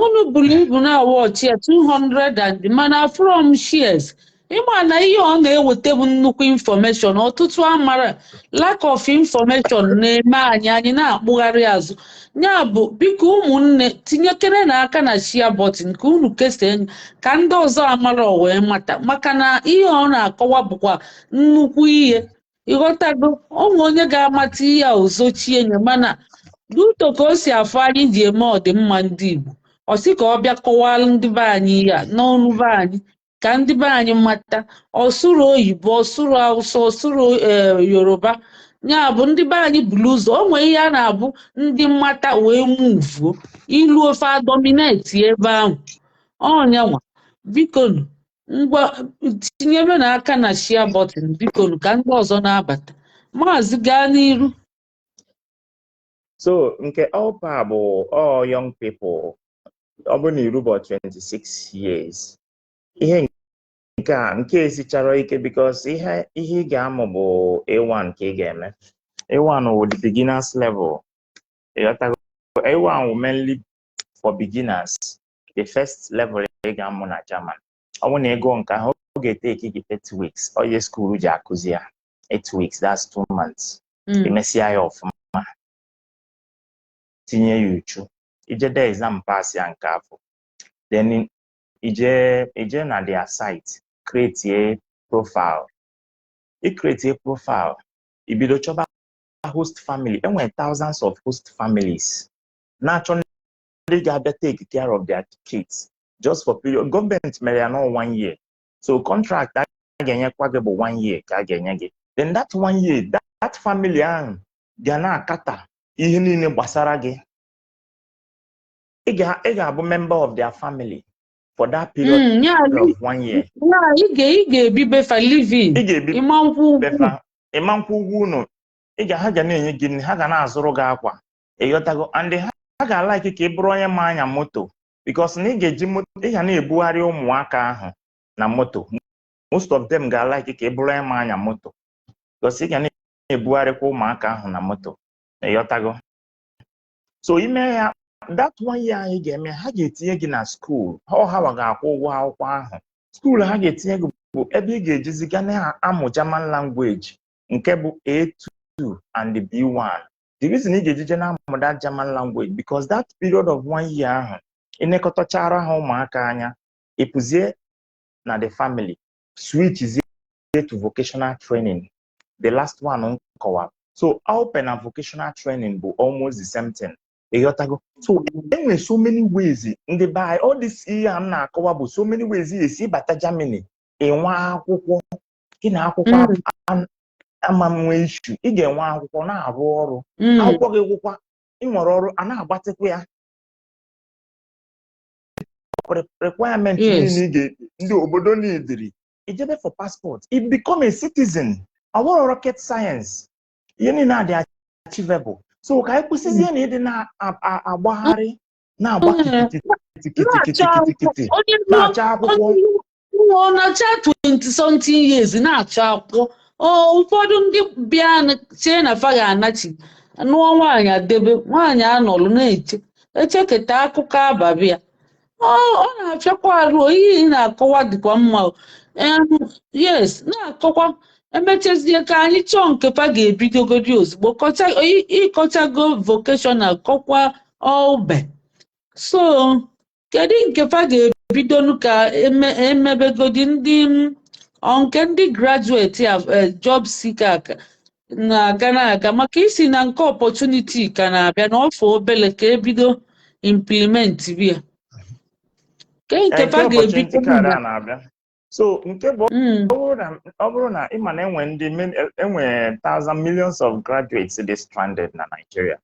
unu buru ibu na-awọchi ya 200 and mana from shares. Ịma na ihe ọ na-eweta bụ nnukwu information. Ọtụtụ amara, lack of information na-eme anyị na-akpụgharị azụ. Ya bụ, biko ụmụnne, tinyekere n'aka na share button ka unu kesaa ka ndị ọzọ amara o wee mata, maka na ihe ọ na-akọwa bụkwa nnukwu ihe. Ịghọtago? Onwe onye ga-amata ihe a ozochie nye, mana duto ka o si afọ anyị ji eme ọdịmma ndị Igbo, ọ sị ka ọ bịa kọwalụ ndị be anyị ihe a n'ọnụ be anyị, ka ndị be anyị mata. Ọsụrụ oyibo, ọsụrụ Hausa, ọsụrụ Yoruba, ya bụ ndị be anyị buru ụzọ. O nwee ihe a na-abụ ndị mmata wee muvuo ilu ofe adominate ebe ahụ. Ọnyanwa, bikonu, ngwa, tinyere n'aka na share button, bikonu, ka ndị ọzọ na-abata. Maazị, gaa n'iru. So nke Au Pair bụ all young people. Ọ bụrụ na irubo 26 years, ihe nke a nke esichara ike, because ihe ị ga-amụ bụ A1 ka ị ga-eme. A1 wụ the beginners level. Ịghọtago? A1 wụ mainly for beginners, the first level ị ga-amụ na German. Ọ bụrụ na ị gụọ nke ahụ, ọ ga-eteki gị 8 weeks. Onye school ji akụzi ya 8 weeks, that's 2 months. Emesịa ya ọfụma, tinye ya uchu, ije dee exam, pass ya nke afọ, then ije na their site, create profile. I create profile, ibido chọba host family. Enwere thousands of host families na-achọ ndị ga-abịa take care of their kids just for period. Gọọmenti mere ya nọ one year, so contract a ga-enyekwa gị bụ one year ka a ga-enye gị. Then that one year, that family ahụ ga na-akata ihe niile gbasara gị. Ị ga-abụ member of their family for that period Ya of one year. Ya ị ga-ebi befa living. Ị ga-ebi ịma nkwụ ụgwọ. Befa, ịma nkwụ ụgwọ unu. Ị ga ha ga na-enye gị nri, ha ga na-azụrụ gị akwa. Ịghọtago? And ha ga-alike ka ị bụrụ onye ma anya moto, because na ị ga-eji moto, ị ga na-ebugharị ụmụaka ahụ na moto. Most of them ga-alike ka ị bụrụ onye ma anya moto, because ị ga na-ebugharịkwa ụmụaka ahụ na moto. Ịghọtago? So ime ya that one year anyị ga-eme, ha ga-etinye gị na school. Ọ hawa ga-akwụ ụgwọ akwụkwọ ahụ. School ha ga-etinye gị bụ ebe ị ga-ejizi ga na-amụ German language, nke bụ A2 and the B1. The reason ị ga-ejije na-amụ that German language, because that period of one year ahụ, ịnekọtachara ha ụmụaka anya, ịpụzie na the family, switchzie to vocational training, the last one m kọwara. So Au Pair na vocational training bụ almost the same thing. Ịghọtago? So enwere so many ways. Ndị be anyị, all this ihe a m na-akọwa bụ so many ways esi bata Germany. Ịnwe akwụkwọ gị na akwụkwọ ama m nwee issue. Ị ga-enwe akwụkwọ na-arụ ọrụ. Akwụkwọ gị gwụkwa, ị nwere ọrụ a na-agbatịkwa ya. Requirement niile ị ga ndị obodo nidiri ijebe for passport, i become a citizen. Ọ bụrụ rocket science, ihe niile a dị achievable. So ka anyị kwụsịzie na ịdị na-agbagharị na-agba kitikiti Na-achọ kitikiti onye na-achọ akwụkwọ. Onye ọ na-acha 20 something years na-achọ akwụkwọ. Ọ ụfọdụ ndị bịa chee na fa ga-anachi nụọ nwaanyị, adebe nwaanyị, anọlụ na-eche echeketa akụkọ ababịa. Ọ na-afịakwa arụ. Ihe ị na-akọwa dịkwa mma o. Yes, na-akọkwa, emechazie ka anyị chọọ nke fa ga-ebidogodi ozugbo. Kọcha ịkọchago vocational, kọkwa obe. So kedu nke fa ga-ebidonu ka emebegodi ndị ọ nke ndị graduate a, job seeker na-aga na-aga, maka isi na nke opportunity ka na-abịa na ọfọ obele ka ebido implement bia ke nke nke fa opportunity ga-ebido card na a na-abịa. So nke bụ ọ bụrụ na ị ma na enwe ndị enwe thousand millions of graduates dị stranded na Nigeria.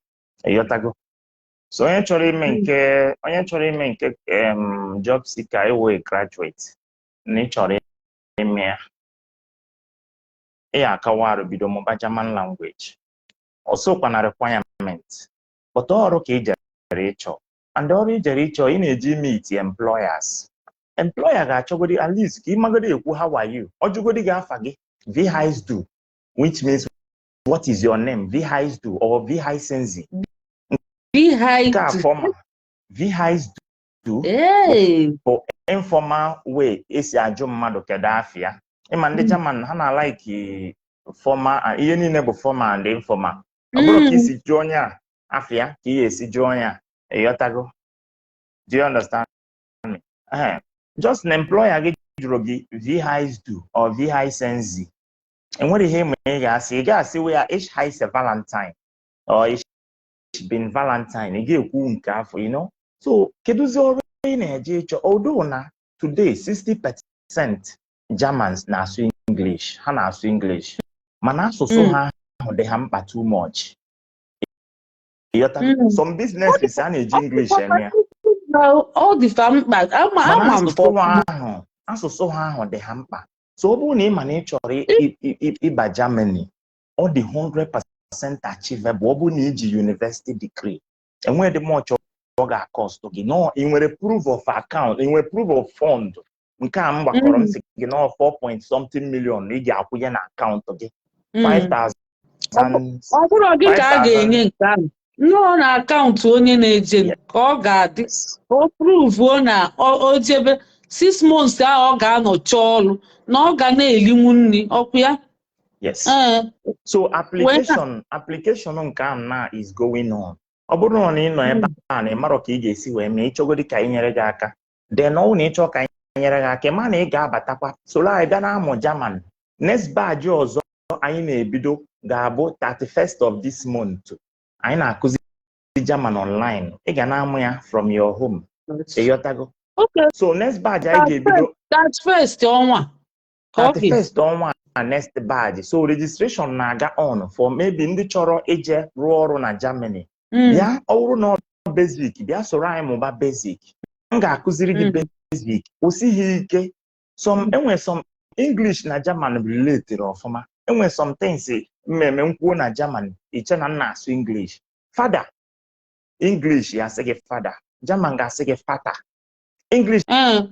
Ịghọtago? So onye chọrọ ime nke onye chọrọ ime nke job seeker, iwe graduate na ị chọrọ ime ya, ị ya akawa arụ bido mụba German language. Ọsọkwa na requirement, but ọrụ ka ị jere ịchọ, and ọrụ ị jere ịchọ, ị na-eji meet employers. Employer ga-achọgodi at least ka ị magodi ekwu "How are you?" Ọ jụgodi gị afa gị, "Wie heißt du?" which means What is your name? Wie heißt du or wie heißen Sie? Wie Nke a heißt formal. Wie heißt du? Hey. Bụ informal way esi ajụ mmadụ kedu afịa. Ịma ndị German ha na-alike formal, ihe niile bụ formal and informal. Ọ bụrụ ka isi jụọ onye a afịa ka ị ga-esi jụọ onye a, ịghọtago? Do you understand me? Just na employer gị jụrụ gị "Wie heißt du" or "Wie heißen Sie?" Enwere ihe ịma ị ga-asị. Ị ga-asị ya "Ich heiße Valentine" or "Ich bin Valentine." Ị ga-ekwu nke afọ. So kedụzi ọrụ ị na-eje ịchọ? Although na today 60% Germans na-asụ English, ha na-asụ English, mana asụsụ ha ahụ dị ha mkpa too much. Ịghọtago? Some businesses a na-eji English eme ya. Ọ dịfa mkpa ama. Mana Ama m. asụsụ ha ahụ dị ha mkpa. So ọ bụrụ na ị ma na ị chọrọ ịba Germany, ọ dị 100% achievable. Ọ bụrụ na iji university degree, enweghị much ọ ga-acost gị. No, ị nwere proof of account, ị nwere proof of fund. Nke a m gbakọrọ, m sị gị nọ 4 point something million ị ga-akwụnye na akaụntụ gị, 5000. Ọ bụrụ gị ka a 5000. ga-enye nke ahụ nnọọ na akaụntụ onye na-eje ka ọ ga-adị, ka o proveuo na o jebe 6 months ahụ ọ ga-anọ chọọ ọrụ, na ọ ga na-elinwu nri ọkụ ya. Yes. Ee. So application nke ahụ na is going on. Ọ bụrụ na ị nọ ebe a na ị marọ ka ị ga-esi wee mee, ịchọgodi ka anyị nyere gị aka, then ọ bụrụ na ị chọọ ka anyị nyere gị aka, ị ma na ị ga-abatakwa soro anyị bịa na-amụ German. Next batch ọzọ anyị na-ebido ga-abụ 31st of this month. Anyị na-akụzi German online. Ị ga na-amụ ya from your home. Ịghọtago? Okay. So next batch anyị ga-ebido That first ọnwa ka ọ dị. 31st ọnwa a, next batch. So registration na-aga on for maybe ndị chọrọ ije rụọ ọrụ na Germany. Bịa, ọ bụrụ na ọ basic, bịa soro anyị mụba basic. M ga-akụziri gị basic, kwụsịghị ike. Some enwe some English na German related ọfụma. Enwe some things mmemme nkwuo na German, iche na m na-asụ English. Father, English ya asị gị "father", German ga-asị gị "Vater". English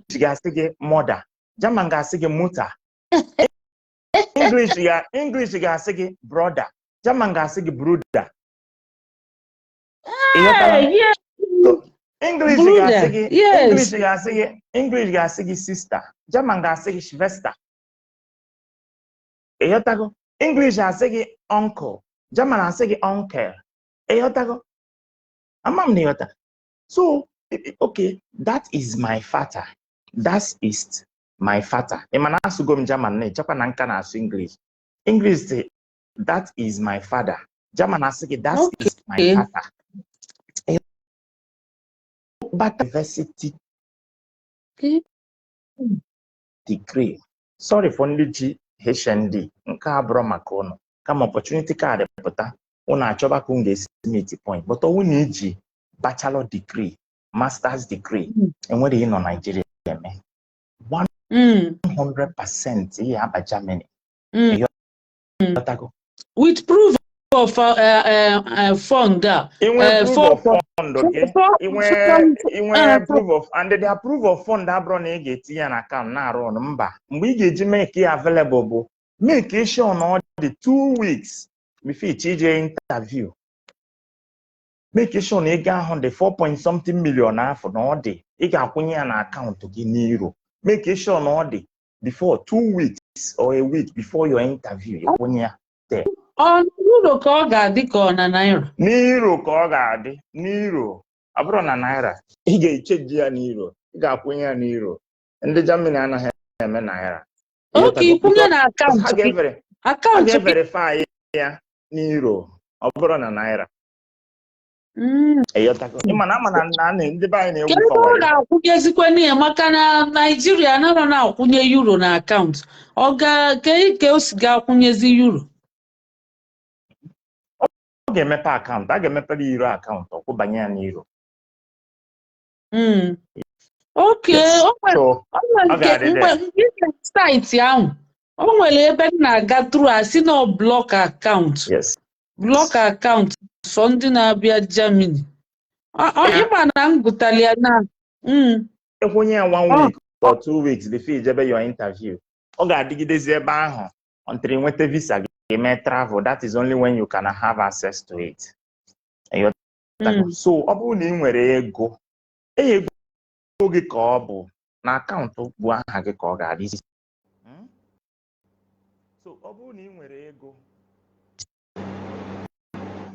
ga-asị gị "mother", German ga-asị gị "Mutter". English ga-asị gị "brother", German ga-asị gị "Bruder". Ịghọtala? Hey, yeah. English Bruder, ga-asị gị yes. English ga-asị gị "sister", German ga-asị gị "Schwester". Ịghọtago? English asị gị "uncle", German asị gị "Onkel". Ịghọtago? Ama m na ịghọta. So okay, that is my father, that is my father. Ị ma na asụgo m German na-echekwa na nka na-asụ English. English say "That is my father", German asị gị "That is my father." Bata university degree, sorry for ndị ji HND, nke a bụrụ maka ụnụ, kama opportunity card pụta, ụnụ achọba ka unu ga-esi meet point. But ọnwụ na iji bachelor degree, masters degree, enwere ịnọ Nigeria eme 100% ihe aba Germany. Ịghọtago? With proof of fund a. Inwe proof of fund gị, inwe inwe proof of, and the proof of fund abụrụ na ị ga-etinye ya na account na-arụ ọrụ. Mba, mgbe ị ga-eji make ya available bụ make sure na ọ dị 2 weeks before iche ije interview. Make sure na ego ahụ dị 4 point something million afọ na ọ dị, ị ga-akwụnye ya na akaụntụ gị n'euro. Make sure na ọ dị before 2 weeks or a week before your interview, ịkwụnye ya. Ọ n'euro ka ọ ga-adị ka ọ na naira? N'euro ka ọ ga-adị, n'euro, ọ bụrụ na naira, ị ga-echange ya n'euro, ị ga-akwụnye ya n'euro. Ndị Germany anaghị eme naira. Oke, ikwunye na Ha akaụntụ gị. Ha Akaụntụ gị. ga-everify ya n'euro, ọ bụrụ na naira. Ịghọtago? Ịma na ama na ndị be anyị na-egwu Kedu ebe ọ fawayo. ga-akwụnyezikwa ya? Maka na Naijiria anaghị na-akwụnye euro na akaụntụ. Ọ ga ke o si ga-akwụnyezi euro? Ọ ga-emepe akaụntụ, a ga-emepere euro akaụntụ, ọ kwụbanye ya n'euro. Oke. Yes. O nwere So o nwere ọ nke ga-adị mgbe there. mgbe ị ga site ahụ, o nwere ebe m na-aga through, asị na ọ block akaụntụ. Block akaụntụ sọ ndị na-abịa Germany. Ịma na m gụtara ya na Ịkwụnye ya one Ọ week or 2 weeks before ijebe your interview, ọ ga-adịgidezi ebe ahụ until ị nweta visa gị. gị mee travel, that is only when you can have access to it. Ịghọtago? So ọ bụrụ na ị nwere ego, ego gị ka ọ bụ na akaụntụ bụ aha gị ka ọ ga-adị. So ọ bụrụ na ị nwere ego,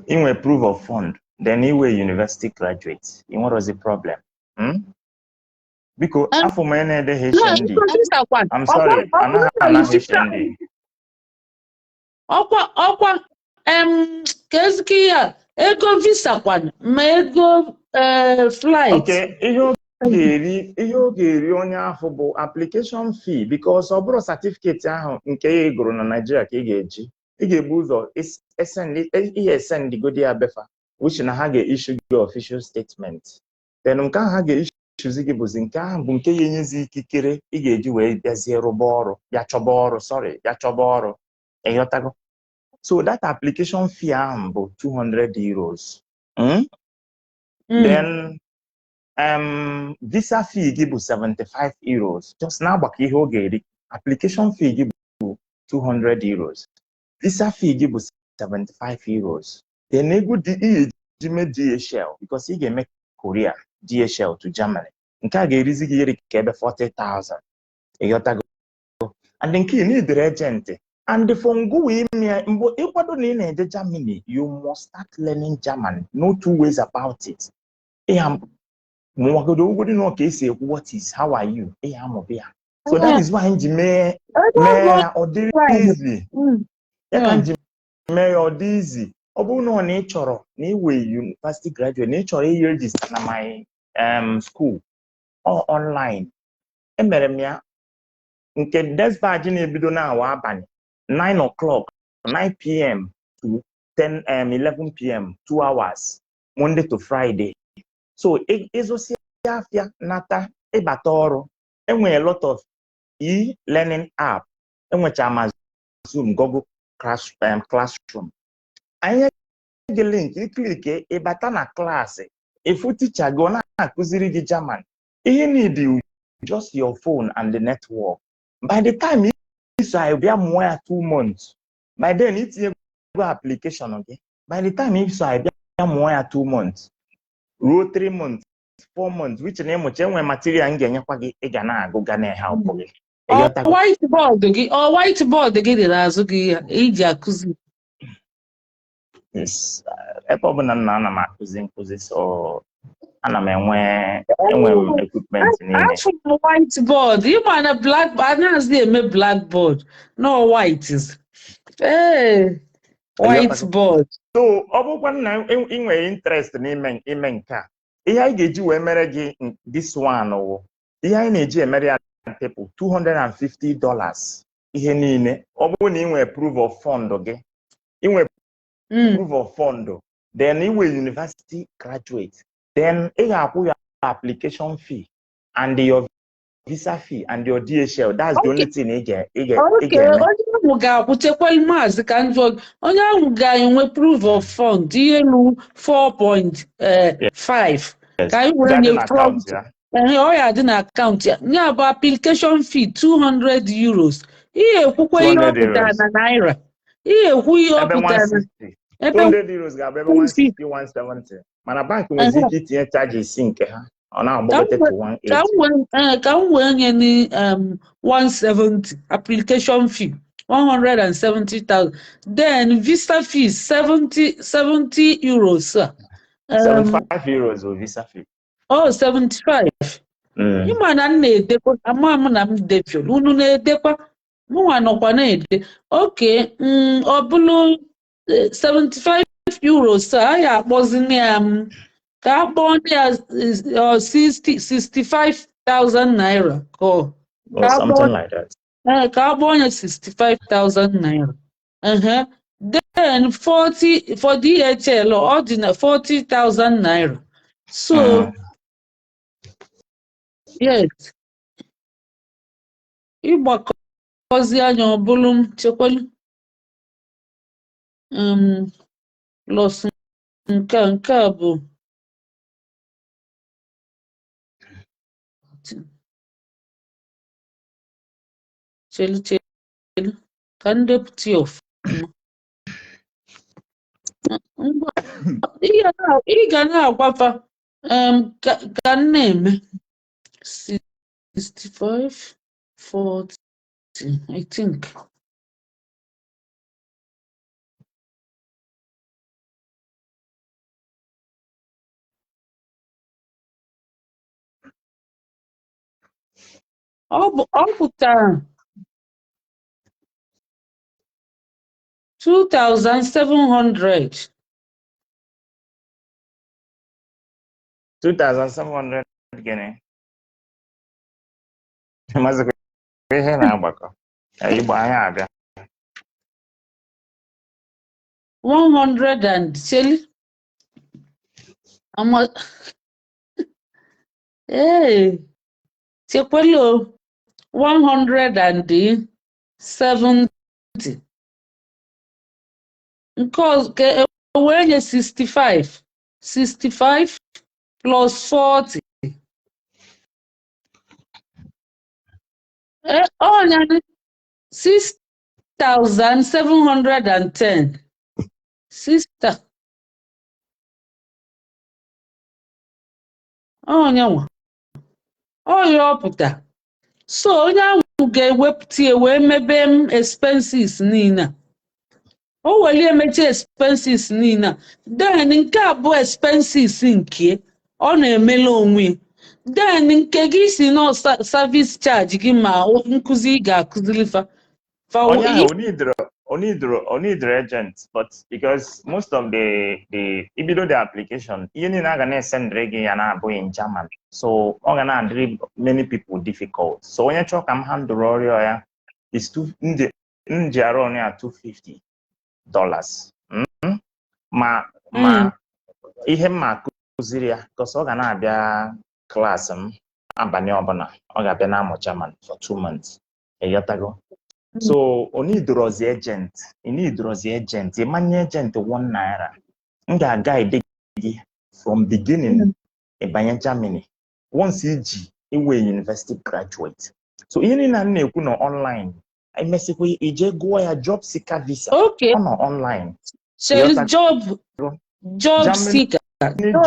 ị nwere proof of fund, then ị wee university graduate, ị nwerozi problem. Biko, afọ m na-ede HND. I'm sorry, anaghị ana HND. Ọkwa ka ezike ihe a, ego visa kwan, ma ego flight. Okay, ihe ọ ga-eri onye ahụ bụ application fee, because ọ bụrụ certificate ahụ nke ya gụrụ na Nigeria ka ị ga-eji, ị ga-ebu ụzọ ihe esendigodi ya befa, which na ha ga-issue gị official statement. Then nke ahụ ha ga-issuezi gị bụzi nke ahụ bụ nke ya enyezi ikikere ị ga-eji wee bịazie rụba ọrụ, bịa chọba ọrụ, sorry, bịa chọba ọrụ. Ịghọtago? So that application fee ahụ bụ €200. Then visa fee gị bụ €75. Just na-agbakọ ihe ọ ga-eri, application fee gị bụ €200, visa fee gị bụ €75, then ego dị ihe eji mee DHL, because ị ga-eme Korea DHL to Germany, nke a ga-erizi gị iri ka ebe 40,000. Ịghọtago? And nke ị need agent, and for ngụwa ime ya mbụ ịkwado na ị na-eje Germany, you must start learning German. No two ways about it. Ịha mụwagodo ugodi nọ ka esi ekwu "What is how are you?" Ịha amụba ya. So that is why m ji mee ya ọ dịrị easy. Ya ka m ji mee ya ọ dị easy. Ọ bụrụ na ọ na ị chọrọ na ị wee university graduate na ị chọrọ i register na my school or online, emere m ya nke next batch na-ebido na awa abalị 9 o'clock, 9 p.m. to 10 11 p.m., 2 hours, Monday to Friday. So ịzụsi afịa nata, ịbata ọrụ, enwere a lot of e-learning app, enwecha ma Zoom, Google Classroom. Anyị gị link, ị click, ịbata na klaasị, ịfụ teacher gị, ọ na-akụziri gị German. Ihe need you just your phone and the network. By the time iso anyị bịa mụọ ya 2 months, by then itinyego application gị. By the time iso anyị bịa mụọ ya 2 months ruo 3 months, 4 months, which na ịmụcha, enwe material m ga-enyekwa gị, ị ga na-agụ, ga na-ehelp gị. Ọ Ịghọtago? Whiteboard gị, ọ whiteboard gị dị n'azụ gị iji akụzi? Yes, ebe ọ bụla nna ana m akụzi nkụzi, so ana m enwe m equipment niile. Afụ m whiteboard, ịma na black anaghịzi eme blackboard, no, white is ee whiteboard. So ọ bụrụkwa na ị nwere interest n'ime ime nke a, ihe anyị ga-eji wee mere gị this one wụ ihe anyị na-eji emere ya people, $250 ihe niile. Ọ bụrụ na ị nwere proof of fund gị, ị nwere proof of fund, then ị nwere university graduate, then ị ga-akwụ ya application fee and your visa fee and your DHL. That's the only thing ị ga-eme. Onye ahụ ga-akwụchekwa, maazị, ka m jụọ gị, onye ahụ ga-enwe proof of fund ihe elu 4.5 ka anyị wee Ga-adị nye na prompt. akaụntụ ya. Ehe, ọ ya dị na akaụntụ ya. Ya bụ application fee €200. Ihe ekwukwa ihe ọ 200 pụtara euros. na naira, ihe ekwu ihe ọ Ebe pụtara na 160. Ebe €200 ga-abụ ebe 160, 170, mana bank nwezi ike itinye charges nke ha, ọ na-agbagote to Ka 180. m wee nye ni 170, application fee 170,000, then visa fee €70 a. €75 bụ visa fee. Oh, 75. Ịma na m na-edekwa, ama m na m defiolu, unu na-edekwa, mụnwa nọkwa na-ede. Oke ọ bụrụ €75 a ya akpọzi ya m ka a kpọọ ya 60 65,000 naira ka ọ Or ka a kpọọ something like that. Ee, ka a kpọọ ya 65,000 naira. Ehe. Then 40 for DHL, ọ dị na 40,000 naira. So yes, ịgbakọzi anya, ọ bụrụ m chekwelu plus nke a bụ chelu chelu ka m depụta ya ọfụma. Ngwa, ị ga na-agwafa ka m na-eme 65 40, I think. Ọ bụ ọ pụtara 2700. 2700 gịnị? Mazikwa ihe na-agbakọ. Igbo anyị abịa. 100 and cheli ama. Ee, chekwelu, 170 nke ọzọ ka e wee nye 65. 65 plus 40, ọnya 6710. Sista, ọnya nwa ọya ọpụta. So onye ahụ ga-ewepụta ya wee mebe m expenses niile a. O weli emechi expenses niile a, then nke a bụ expenses nke ọ na-emela onwe ya. Then nke gị si nọ service charge gị ma nkụzi ị ga-akụziri fa fa. Onye ahụ onidro agent, but because most of the ibido the application, ihe niile a ga na-esendịrị gị ya na-abụghị in German, so ọ ga na-adịrị many people difficult. So onye chọọ ka m handle ọrịa ya is two nje nji arụ ọrụ ya $250. Ma ihe m ma akụziri ya, because ọ ga na-abịa klaasị m abalị ọbụla, ọ ga-abịa na-amụ German for 2 months, ịghọtago? So onidrozi agent, inidrozi agent, ịmanye agent ₦1, m ga-guide gị from beginning ịbanye Germany once iji iwe university graduate. So ihe niile a m na-ekwu nọ online. Emesịkwa ije gụọ ya, job seeker visa. Ọ nọ online. Cheli. Ịghọtago? Job Germany seeker.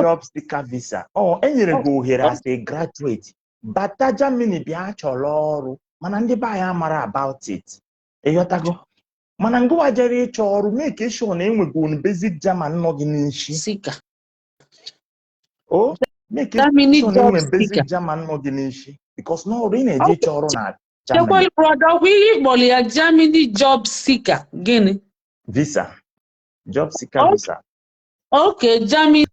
Job seeker visa, ọ enyere gị ohere as a graduate bata Germany bịa chọrọ ọrụ, mana ndị be anyị amara about it, ịghọtago? Mana ngụwa jere ịchọ ọrụ, make sure na enwego basic German nọ gị n'isi. Seeker. O make Germany sure na job enwe basic seeker. German nọ gị n'isi, because n'ọrụ ị na-eje ịchọ ọrụ na Germany. Chekwelu, brother, ọkwa ihe ịkpọrọ ya Germany job seeker gịnị? Visa, job seeker visa. Okay, Germany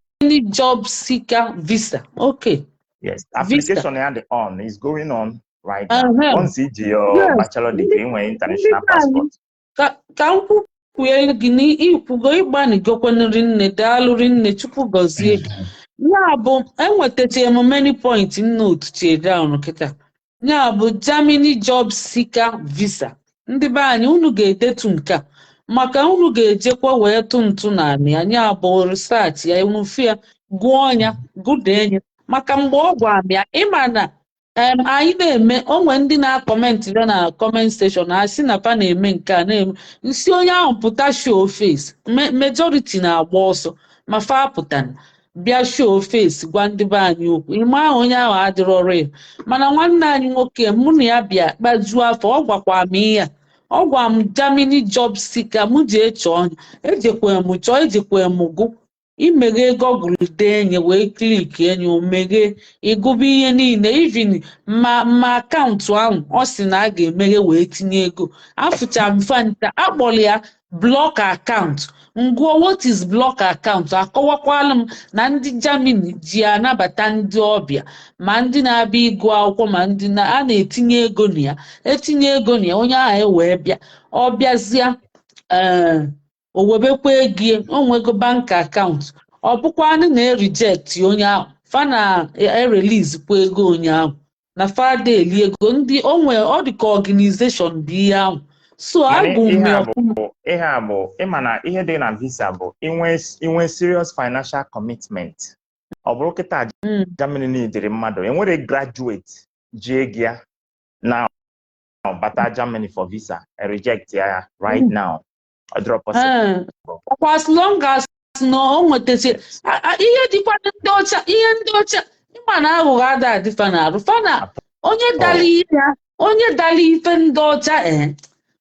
job seeker visa, okay. Yes. Visa. Application ya dị on, is going on right now. Once iji your bachelor degree, nwee international Ndị be anyị, passport. Ka m kwukwue gị na ikwugo ịgbanigokwenụ rinne, daalụ rinne, Chukwu gọzie gị. Ya bụ enwetacha m many point note chie down kịta. Ya bụ Germany job seeker visa. Ndị be anyị, unu ga-edetu nke a maka unu ga-ejekwa wee tụ ntụ n'anị ya. Ya bụ research ya, unu fụ ya, gụọ ya, gụdee ya, maka mgbe ọ gwa m ya, ịma na anyị na-eme onwe ndị na-acomment ya na comment section, asị na fa na-eme nke a na-eme nsi onye ahụ pụta show face. Majority na-agba ọsọ, ma fa apụtana bịa show face gwa ndị be anyị okwu. Ime ahụ onye ahụ adịrọ real. Mana nwanne anyị nwoke mụ na ya bịa kpajuo afọ, ọ gwakwa m ihe a, ọ gwa m Germany job seeker, mụ jee chọọ ya. Ejekwa m chọọ, ejekwa m gụ imeghe Google, dee nye wee click enye o meghee, ịgụba ihe niile, even ma account ahụ ọ sị na a ga-emeghe wee tinye ego. Afụcha m fanta akpọrọ ya block account. Ngụọ "What is block account?" Akọwakwala m na ndị Germany ji anabata ndị ọbịa, ma ndị na-abịa ịgụ akwụkwọ, ma ndị na a na-etinye ego na ya, etinye ego na ya, onye ahụ ewee bịa, ọ bịazịa, ee, o webekwa ego ya, o nwego bank account. Ọ bụkwanụ na ereject onye ahụ, fa na erelease kwa ego onye ahụ na fada eli ego ndị onwe. Ọ dị ka organization bụ ihe ahụ. So Mana agụ m ihe ya a bụ ọfụma. Ihe a bụ ịma na ihe dị na visa bụ inwe serious financial commitment. Ọ bụrụ kịta Germany nidiri mmadụ enwere graduate ji ego ya now bata Germany for visa, reject ya right now, ọ dịrọ possible. Ee, ọkwa as long as Na o nwetachi ihe dịkwa ndị ọcha, ihe ndị ọcha, ịma na aghụghọ ada adịfa na-arụ fa na onye dara ihe ya, onye dara ife ndị ọcha, ee,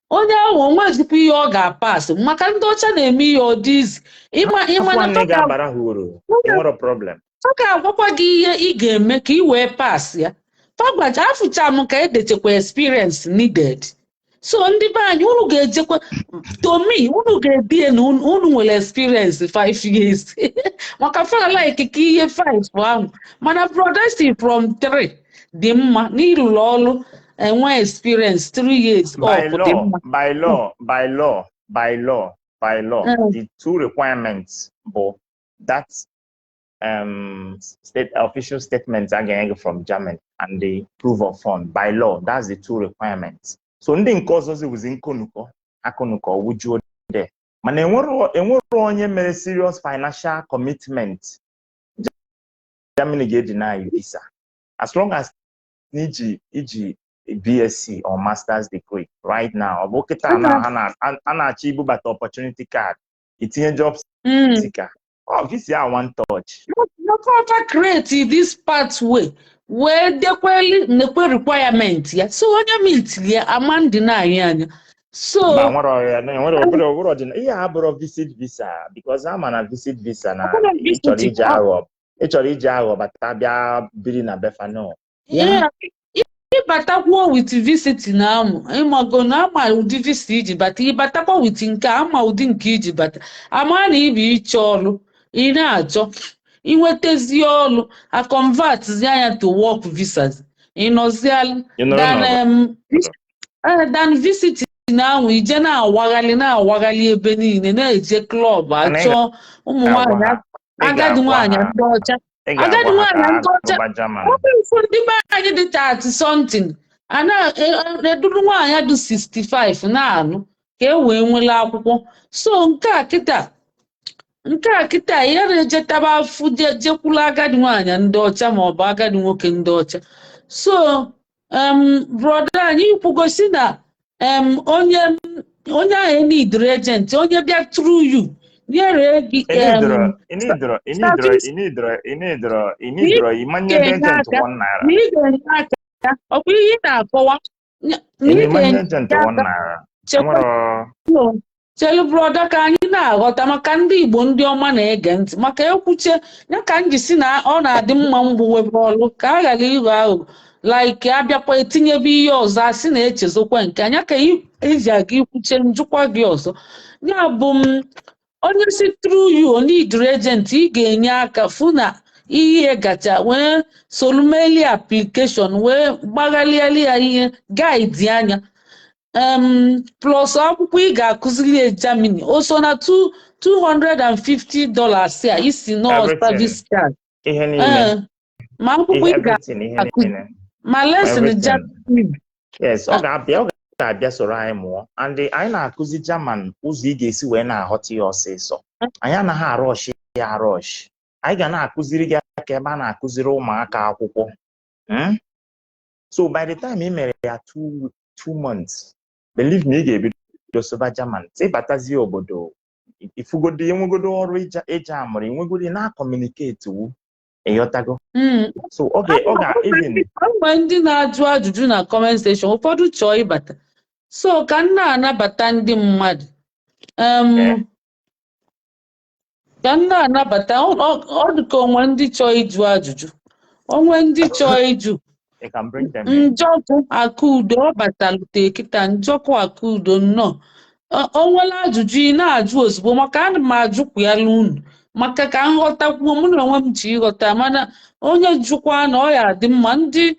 onye ahụ onwezikwa ihe ọ ga-apasị, maka ndị ọcha na-eme ihe ọ dị izi. Ịma na nwanne fa ga-abara ha uru, enwero problem. Fa ga-agwakwa gị ihe ị ga-eme ka ị wee pass ya. Fa gwacha afụcha m ka edechekwa experience needed. So ndị be anyị, unu ga-ejekwa to me, unu ga-ebie na unu nwere experience 5 years, maka fa like ka ihe 5 ahụ, mana brother si from 3 dị mma n'ịrụrụ ọrụ, enwe experience 3 years By up dị law, mma. by law, by law, by law, by law, the two requirements bụ that state official statements a ga-enye gị from Germany and the proof of fund. By law, that's the two requirements. So ndị nke ọzọzi wụzi nkonukọ akụnụkọ wujuo there, mana enwero onye mere serious financial commitment Germany ga-edeny you visa, as long as iji iji BSc or master's degree right now. Ọ bụ kịta na ha a na-achọ ibubata opportunity card, itinye job seeker, ọ visa a one touch. Fa create this pathway wee dekweli nekwe requirement ya, so onye meet ya ama ndị na-anyị anya so Mba, nwere ya nwere obere obere ọdịna ihe a bụrụ visit visa, because ama na visit visa na Ọ bụrụ ị chọrọ visit, iji aghọ, ị chọrọ iji aghọ bata bịa biri na befa, no. Yeah, ịbatakwuo with visit na amụ, ịmago na ama ụdị visa iji bata, ịbatakwa with nke a, ama ụdị nke iji bata, ama na ibi ịchọ ọrụ, ị na-achọ inwetazie ọrụ, a convert anya to work visas, ịnọzialụ Ị nọrọ than n'obodo. Than visiting ahụ, ije na-awaghalị na-awaghalị ebe niile, na-eje club Mana ị achọ ụmụ ga-agwa nwaanyị ha, ị agadi ga-agwa nwaanyị ha, ndị ọcha, ị agadi ga-agwa ha ka nwaanyị ha ndị ọcha. gụba German. Ọ bụ ifu ndị be anyị dị 30 something a na-eduru nwaanyị dị 65 na-anụ ka e wee nwere akwụkwọ. So nke a kịta ya na-ejetaba afụ jekwula agadi nwaanyị ndị ọcha maọbụ agadi nwoke ndị ọcha. So brother anyị kwugosi na onye ahụ enidoro agent, onye bịa through you nyere gị Inidoro, inidoro, inidoro, service inidoro, inidoro, inidoro, ịmanye ga-enye agent aka ₦1. Na ị ga-enye aka, ọ bụ ihe ị na-akọwa na ị Ịmanye ga-enye agent aka ₦1. Chekwa. Enwero Chelu brother, ka anyị na-aghọta, maka ndị Igbo ndị ọma na-ege ntị, maka ekwuche ya ka m ji si na ọ na-adị mma mgbuwebe ọlụ ka a ghara ịghọ aghụghọ, like abịakwa etinyebe ihe ọzọ, asị na-echezokwa nke anya ka eji aga ikwuche njụkwa gị ọzọ. Ya bụ m onye si through you need agent, ị ga-enye aka fụ na ihe gacha wee solumeli application, wee gbaghalịali ya ihe guide anya, plus akwụkwọ ị ga-akụziri ya Germany, o so na $250 a isi nọ Everything. service charge. Ihe niile. Ee, ma akwụkwọ Ihe ị everything, ihe ga-akụzi niile. ma lesson Everything. Germany. Yes, ọ ga-abịa soro anyị mụọ, and anyị na-akụzi German ụzọ ị ga-esi wee na-aghọta ya ọsịsọ. Anyị anaghị arọsh ya arọsh. Anyị ga na-akụziri gị aka ebe a na-akụziri ụmụaka akwụkwọ. So by the time ị mere ya 2 months, believe me, ị ga-ebido sụba German. Ịbatazie obodo, ifugodo enwegodo ọrụ ịja amụrụ, enwegodo na-communicate wu, ịghọtago? So ọ ga even Mgbe ndị na-ajụ ajụjụ na comment section, ụfọdụ chọọ ịbata, so ka m na-anabata ndị mmadụ, ka m na-anabata ọ dị ka onwe ndị chọọ ịjụ ajụjụ, onwe ndị chọọ ịjụ. You can bring them in. Njọkụ Akudo, ọ batalute kịta. Njọkụ Akudo, nnọọ. O nwere ajụjụ ị na-ajụ ozugbo, maka ana m ajụkwala unu maka ka m ghọtakwuo, mụ na onwe m ji ịghọta, mana onye jụkwa na ọ ya adị mma. Ndị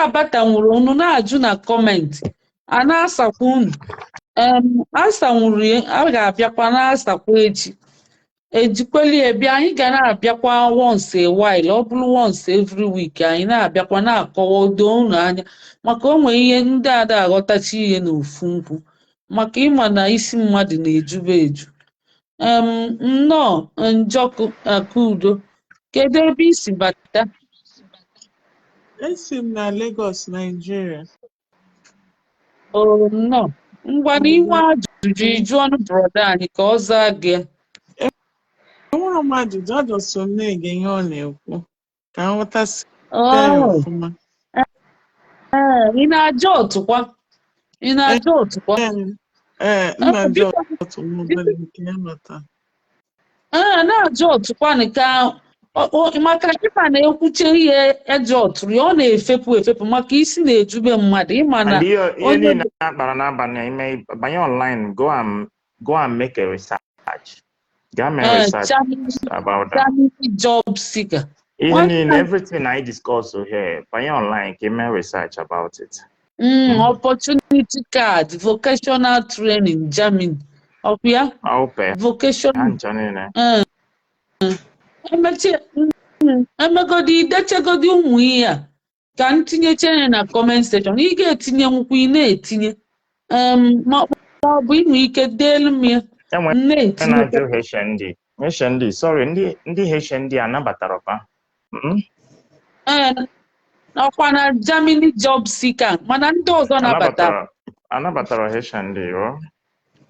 abatanwuru unu na-ajụ na comment, a na-asakwa unu, asanwuru ya, a ga-abịakwa na-asakwa echi, ejikweli ya bịa. Anyị ga na-abịakwa once a while, ọ bụrụ once every week, anyị na-abịakwa na-akọwa odo unu anya, maka o nwere ihe ndị ada aghọtachi ihe n'ofu nkwụ, maka ịma na isi mmadụ na-ejube eju. Nnọọ Njọkụ Akudo, kedu ebe i si bata? Esi m na Lagos, Nigeria. O nnọọ, ngwa na inwe ajụjụ ịjụ ọnụ brother anyị ka ọ zaa gị. Enwere m ajụjụ, ajọsọ m na-ege ihe ọ na-ekwu ka m ghọtasịa ya Oh, ọfụma. ee, ị na-aja ọtụkwa? Ị na-aja ọtụkwa? Ee, m Ee, na-ajụ biko. ọtụ nwa obere nke ya mata. Ee, na-aja ọtụkwanụ ka maka ịma na-ekwuche ihe eji ọtụrụ ya, ọ na-efepụ efepụ maka isi na-ejube mmadụ, ịma na And ihe onye niile a kpara n'abalị a, ime banye online, go and make a research. Gaa mee research Germany about that. Germany job seeker. Ihe Nwanne niile, everything I discuss here, banye online ka ime research about it. Opportunity card, vocational training, Germany, ọkwa ya? Ope ha Vocational ncha niile. Emechie, emegodi, idechegodi ụmụ ihe a ka m tinyecha ya na comment section. Ị ga-etinye nwukwu, ị na-etinye ma ọ bụ inwe ike deelu m ya. Enwe m na-etinye. Na-ajụ HND. HND, sorry, ndị HND anabatara fa. Ee, ọkwa na Germany job seeker, mana ndị ọzọ nabatara. Anabatara HND o.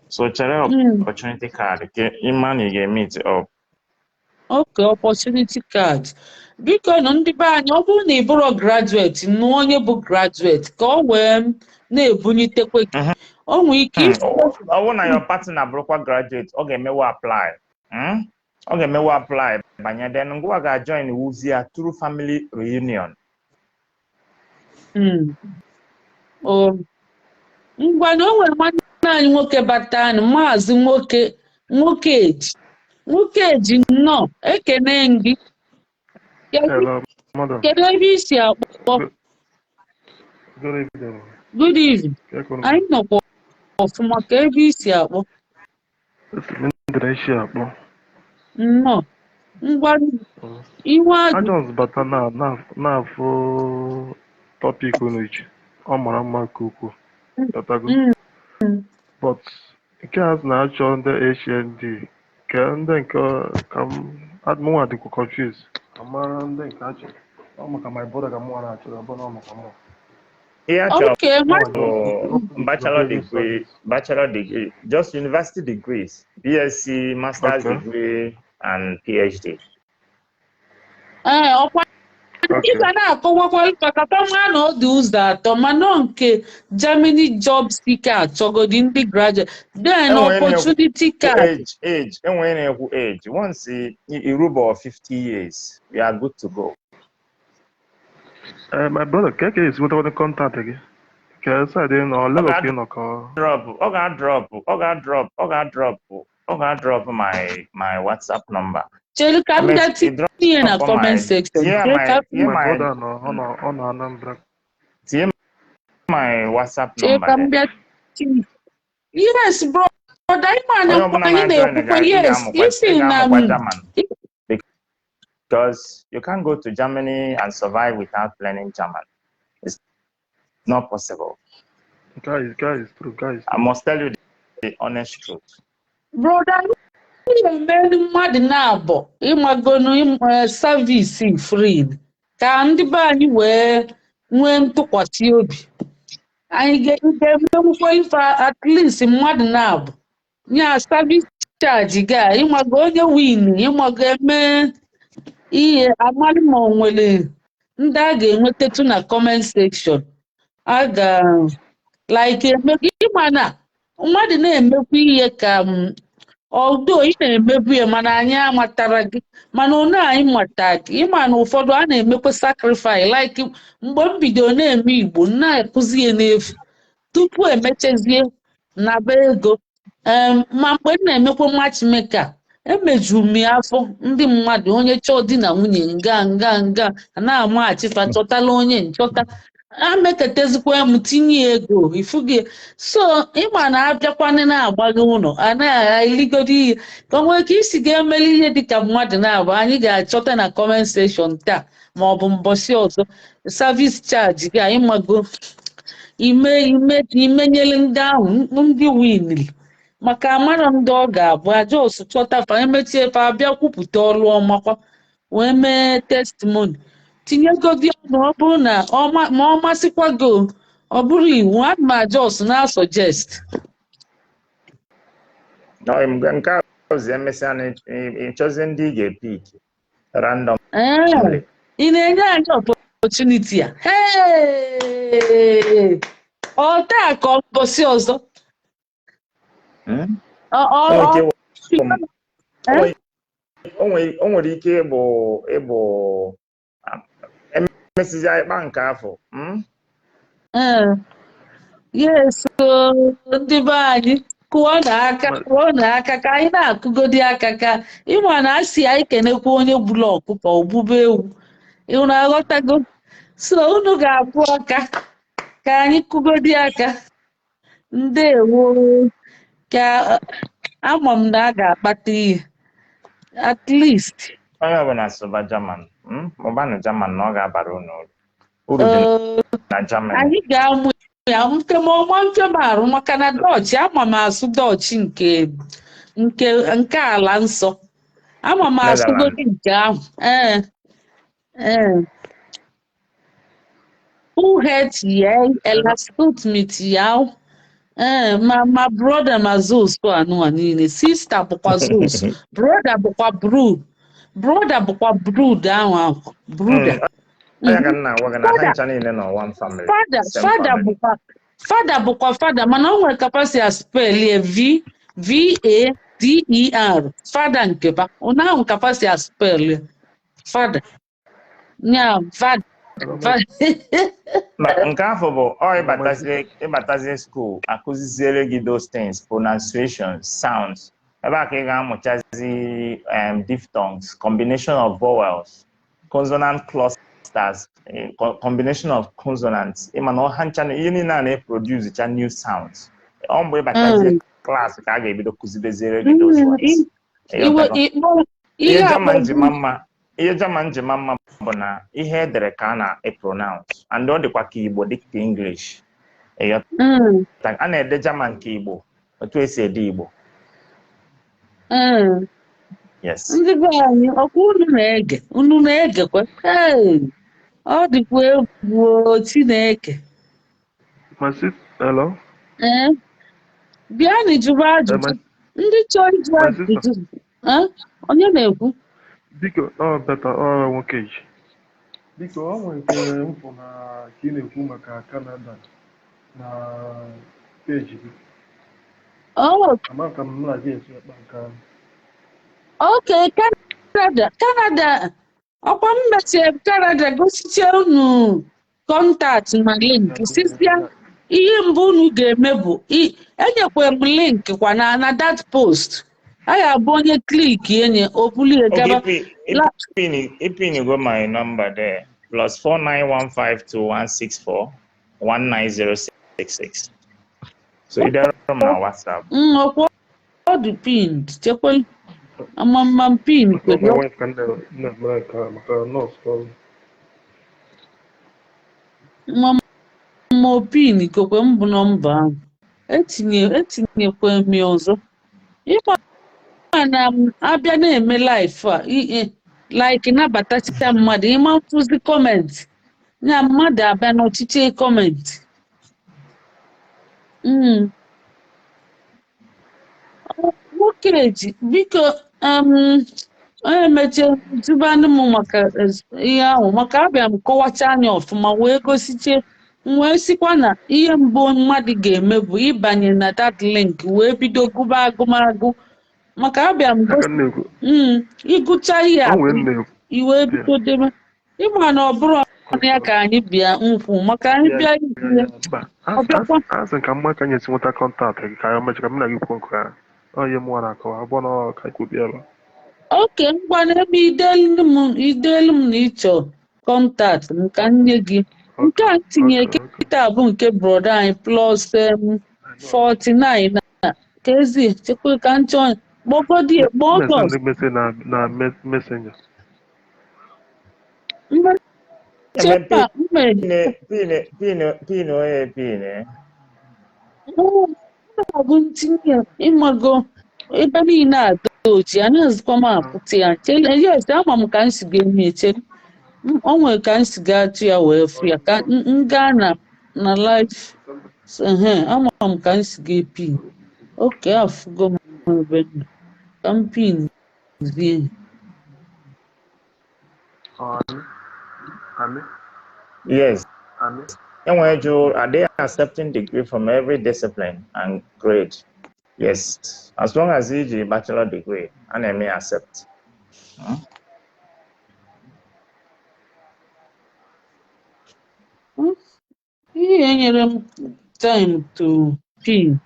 So chere opportunity card ka ịma na ị ga-meet up. Okay, opportunity card. Biko nụ, ndị be anyị, ọ bụrụ na ị bụrụ graduate, nụọ onye bụ graduate ka ọ wee na-ebunyitekwe gị. O nwee ike ifu. Ọ bụrụ na your partner bụrụkwa graduate, ọ ga-emewe apply. Ọ ga-emewe apply banye, then ngwa ga-join wuzia through family reunion. O ngwa na o nwere nwanne anyị nwoke batanụ, Maazị nwoke nwoke eji nwoke eji, nnọọ, ekene m gị. Hello, madam. Kedu ebe i si akpọ? Good evening. Good evening. Kekunu. Anyị nọkwa ọfụma. Ka ebe i si akpọ? Esi m Indonesia akpọ. Nnọọ, ngwa, iwe ajụ. I just bata na na-afụ topic unu iche. Ọ mara mma nke ukwuu. Batago. But nke a na-achọ ndị HND ke ndị nke ka m mụnwa dịkwa confused. Ka mara ndị nke achọ. Ọ maka my brother ka mụnwa na-achọ, ọ bụ na ọ maka mụ. Ihe a chọrọ Okay, Mụnwa bụ bachelor degree, bachelor degree, just university degrees, BSc, master's degree, and PhD. Ee, ọkwa ị ga na-akọwakwa maka nwa na ọ dị ụzọ atọ, mana ọ nke Germany job seeker achọgodi ndị graduate, then Enwere na-ekwu opportunity card. Age, enwere na-ekwu age. Once irubo 50 years, you are good to go. My brother, ka esi nwetakwana contact gị? Ka side ị nọ, Ọ level ka ị nọ ka ọ ga-drop, ọ ga-drop, ọ ga-drop, ọ ga-drop, ọ ga-drop my WhatsApp number. Chere ka m bịa tinye na drop comment my section. tinye Chere my ka tinye My my brother nọ, ọ nọ Anambra. Tinye my WhatsApp Chere number ka m there. bịa tinye. Yes, brother, ịma na Onye ọbụla anyị na-ajoin na-ekwukwa ị yes ga-amụkwa isi ị na ga-amụkwa German, because you can't go to Germany and survive without learning German. It's not possible. Guys, true, guys. I must tell you the honest truth. Brother, ị na-emeri mmadụ na-abọ ịmagonu service free ka ndị be anyị wee nwee ntụkwasị obi. Anyị ga-emenwukwa ife at least mmadụ na-abụ nya service charge ga ịmago onye win, ịmago eme ihe amalị ma o nwere ndị a ga-enwetatụ na comment section a ga like eme. Ịma na mmadụ na-emekwa ihe ka m although ị na-emebu ya, mana anyị amatara gị, mana one anyị mata gị, ịma na ụfọdụ a na-emekwa sacrifice, like mgbe m bidoro na-eme Igbo, m na-akụzi ya n'efu tupu emechazie naba ego. Ma mgbe m na-emekwa matchmaker, emejuru m ya afọ ndị mmadụ, onye chọọ di na nwunye nga nga nga a na-amaghachifa chọtala onye nchọta ameketezikwa m tinye ego ifugi. So ịma na abịakwana na-agbaghị ụlọ a na-eligodo ihe ka o nwee ka isi ga-emeli ihe dịka mmadụ na-abụ anyị ga-achọta na comment section taa ma ọ bụ mbọsị ọzọ, service charge gị anyị mago ime ime imenyere ndị ahụ ndị winri, maka amara ndị ọ ga-abụ ajọs chọta fa, emechie fa abịa kwupụta ọrụ ọmakwa wee mee testimony. Tinyegodi ọnụ, ọ bụrụ na ma ọ masịkwa gị o, ọ bụrụ iwu, ana m ajọs na suggest. No, nke a Ọzọ emesịa na ịchọzie ndị ị ga-epick randomly. Ee, ị na-enye anyị opportunity a? Hey! Ọ taa ka ọ mbọsị ọzọ? Hmm? Ọ O nwere ike Eh? o nwere ike ịbụ emesizi ịkpa nke afọ. Ee. Yes, o, ndị be anyị, kụọ n'aka, kụọ n'aka, ka anyị na-akụgodi aka, ka ịma na asị anyị kenekwa onye gburu ọkụkọ ogbube ewu. Unu aghọtago? So unu ga-akwụ aka ka anyị kụgodi aka. Ndewo. Ka ama m na a ga-akpata ihe at least. Onye ọbụla sụba German, Mụbanụ German na ọ ga-abara unu uru. Uru dị na Germany. Anyị ga-amụ ya nke ma ọma mfe m arụ, maka na Dutch, ama m asụ Dutch nke ala nsọ, ama m asụgodi nke ahụ. Ee, hoe heet jij? Alles goed met jou? Ee, ma brother ma zus anụwa niile, sister bụkwa zus, brother bụkwa broer, brother bụkwa broer ahụ broeder. Onye ka m na-agwa gị na ha ncha niile nọ one family. Father. Same Father family. Bụkwa father, bụkwa father, mana o nwere capacity a spell ya V V A D E R, father nke ba ụna ahụ, capacity a spell ya father nya vader. Ma nke afọ bụ ọ ịbatazie school, akụziziere gị those things, pronunciation, sounds. Ebe a ka ị ga-amụchazi diphthongs, combination of vowels, consonant clusters, combination of consonants. Ịma na ọha ncha na ihe niile a na-eproduce cha new sounds. Ọ mgbe ịbatazie class ka a ga-ebido kụzibeziere gị those ones. Iwe Ịghọtago? ịkpọ Ihe ihe German akpọ ji ma mma, ihe German ji ma mma bụ na ihe edere ka a na-epronounce, and ọ dịkwa ka Igbo, dị ka English. Ịghọta? A na-ede German ka Igbo, otu esi ede Igbo. Yes. Ndị be anyị, ọkwa unu na-ege, unu na-egekwa? Hey, ọ dịkwa egwu o, Chineke. My sis, hello? Ee, bịanụ jụba ajụjụ. Ndị chọrọ ịjụ My sister. ajụjụ. Eh? Onye na-ekwu? Biko, ọ better ọ nwoke ji. Biko, ọ nwere nke m fụ na ka ị na-ekwu maka Canada na peji gị. Oh, Ama ka m na gị esi akpa nke ahụ. okay, Canada, Canada. Ọkwa m mechie Canada, gosichie unu contact na link, sisia ihe mbụ unu ga-eme bụ enyekwa m link kwa na that post. A ga-abụ onye click enye o bulie Okay, gaba. Ipin go my number there. +49152164 19066. So you there on my WhatsApp. Ọkwa ọ dị pinned, chekwa amamma pin My kwere. wife ka m na-emere nke a maka nọọsụ ka ọ bụ. Ma o pin kokwe mbụ nọmba ahụ etinyekwe m ya ọzọ. Ịma na m abịa na-eme live a, like nabatacha mmadụ, ịma mfụzi comment ya, mmadụ abịa n'ọchịchị comment. Nwoke ji, biko, onye mechie jụbanụ m maka ihe ahụ, maka abịa m kọwacha anya ọfụma wee gosiche m, wee sịkwa na ihe mbụ mmadụ ga-eme bụ ịbanye na that link wee bido gụba agụmagụ, maka abịa m Ya ka gosi m na-ekwu. Ịgụcha ihe a, O nwere m na-ekwu. i wee bido debe. Ịma na ọ bụrụ ọnụ ya ka anyị bịa nkwụ maka anyị bịa ikwu ya. Mba, Ọ bịakwa. asị ka mma ka anyị esi nweta contact gị, ka anyị mecha ka m na gị kwuo nke ahụ. Ọ ihe mụnwa na-akọwa, ọ bụ na ọ ka ikwu bịa ebe a. Okay, ngwa, n'ebe idelu m na ịchọ contact m ka m nye gị nke a tinye. Kịta bụ nke brother anyị plus 49 na ka ezi chekwa ka m chọọ kpọgodi ya, kpọọ bọs. Send message na messenger. Chekwa mme. Pin pin pin onye pin. Ọ bụ ntinye ya, ịmago ebe niile a dị ochi, anaghịzikwa m apụta ya. Chele, yes, ama m ka m si ga-eme. Chere, o nwere ka m si ga-atụ ya wee fụ ya, ka m gaa na live. Ehe, ama m ka m si ga-epi. Okay, afụgo m ebe m nọ. Ka m pin zie. Ami, Ami, Yes. Ami. Enwere jụ, are they accepting degree from every discipline and grade? Yes. As long as iji bachelor degree, a na-eme accept. Ihe enyere m time to pin.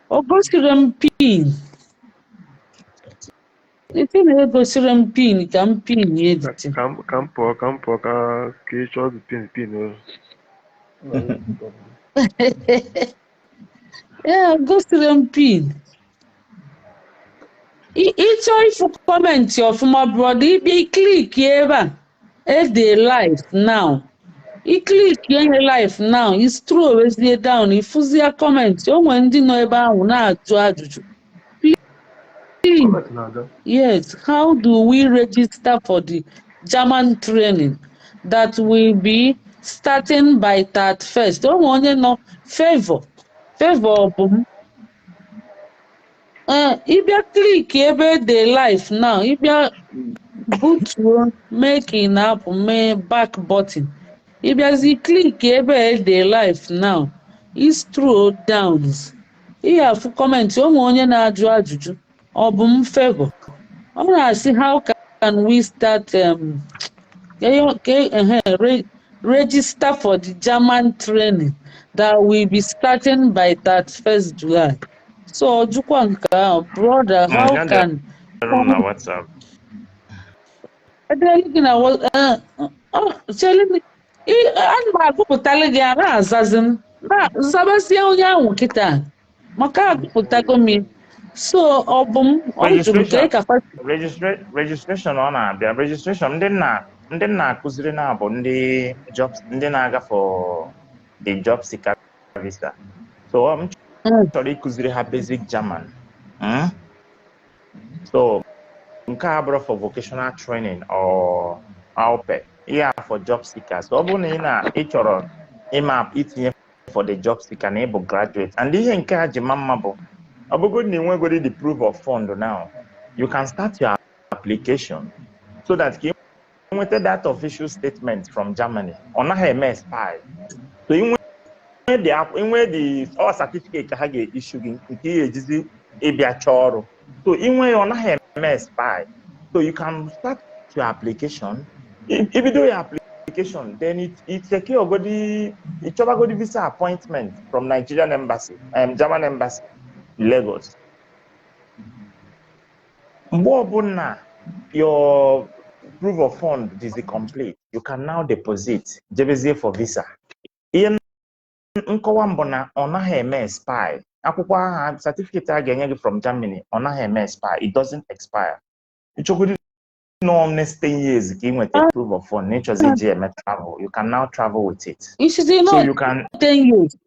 O gosiri m pin. Ete na-egosiri m pin ka m pin ya edite. Ka m pụọ, ka m pụọ, ka ị chọọ the pin o. Ee, gosiri m pin. Ịchọ ịfụ comment ọfụma, brother, ịbịa iclick ebe a ede "live now". Iclick ihe "live now", iscrollwezie down, ịfụzie comment. O nwere ndị nọ ebe ahụ na-ajụ ajụjụ. Please, Comment na-aga. Yes, how do we register for the German training that will be starting by 31st? O nwere onye nọ Favor, Favor bụ m. Ee, ịbịa click ebe ede "live now", ịbịa butuo, mee ka ị na-apụ, mee back button. Ịbịazi click ebe ede "live now", iscroll down. Ị ga-afụ comment. O nwere onye na-ajụ ajụjụ. Ọ bụ m Favor. Ọ na-asị, "How can we start register for the German training that will be starting by 31st July?" So ọ jụkwa nke ahụ, brother, how Ya can dere m na WhatsApp. Edelu gị na chere m, ana m agụpụtalụ gị a na-azazi m na zabazie onye ahụ kịta maka agụpụtago m ya. So ọ bụ m ọ jụrụ ka ị ka fa Registration ọ na-abịa, registration ndị nna akụziri na bụ ndị job, ndị na-aga for the job seeker visa. So m chọrọ ịkụziri ha basic German. So nke a bụrụ for vocational training or AUPE, ihe a for job seekers. So ọ bụrụ na ị na ị chọrọ ịma itinye for the job seeker na ịbụ graduate, and ihe nke a ji ma mma bụ ọ bụgodị na ị nwegodi the proof of fund now, you can start your application so that ka ị nweta that official statement from Germany. Ọ naghị eme expire. So ị nwee the nwee the all certificate ka ha ga-issue gị nke ị ga-ejizi ịbịa chọọ ọrụ. So ị nwee ya, ọ naghị eme expire. So you can start your application. Ibido your application, then it secure godi ịchọbagodi visa appointment from Nigerian embassy, German embassy in Lagos. Mgbe ọbụla your proof of fund is complete, you can now deposit, jebezie for visa. Ihe nkọwa mbụ na ọ naghị eme expire. Akwụkwọ ahụ, certificate a ga-enye gị from Germany, ọ naghị eme expire. It doesn't expire. Ịchọgodi nọ next 10 years ka ị nweta proof of fund na ịchọzi iji eme travel, you can now travel with it. Isizi So nọ you can 10 years.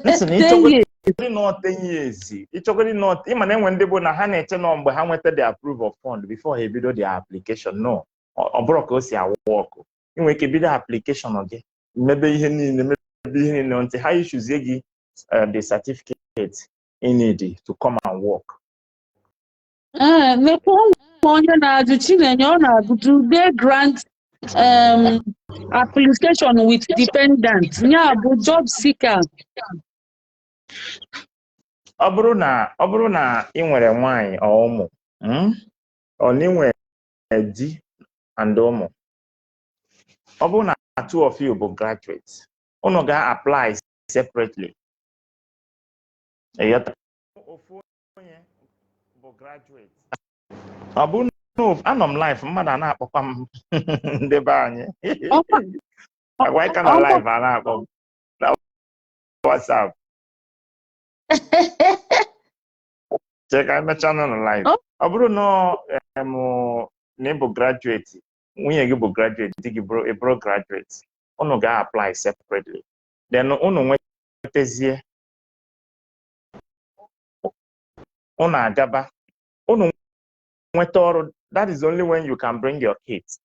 Listen, 10 ịchọgodi years. nọ 10 years, ịchọgodi nọ, ịma na enwe ndị bụ na ha na-eche nọ mgbe ha nweta their proof of fund before ha ebido their application. No, ọ bụrụ ka o si awụ ọkụ, ị nwere ike bido application gị, mebe ihe niile, mebe ihe niile ntị ha issuezie gị the certificate you need to come and work. Ee, nekwa ụmụ onye na-ajụ, Chinenye, ọ na-agụ, "Do they grant application with dependent?" Ya bụ job seeker. Ọ bụrụ na ị nwere nwaanyị ọ ụmụ, ọ na ị nwere di and ụmụ, ọ bụrụ na two of you bụ graduates, unu ga-apply separately. Ịghọta? Ofu onye bụ graduate, ọ bụrụ na anọ m live, mmadụ a na-akpọkwa m, ndị be anyị. Agwa ịka nọ live, a na-akpọ m na WhatsApp. Chee ka emechaa nọ na live. Ọ bụrụ na na ị bụ graduate, nwunye gị bụ graduate, di gị bụrụ, ị bụrụ graduate, unu ga-apply separately. Then unu nwetazie, unu agaba, unu nweta ọrụ, that is only when you can bring your kids.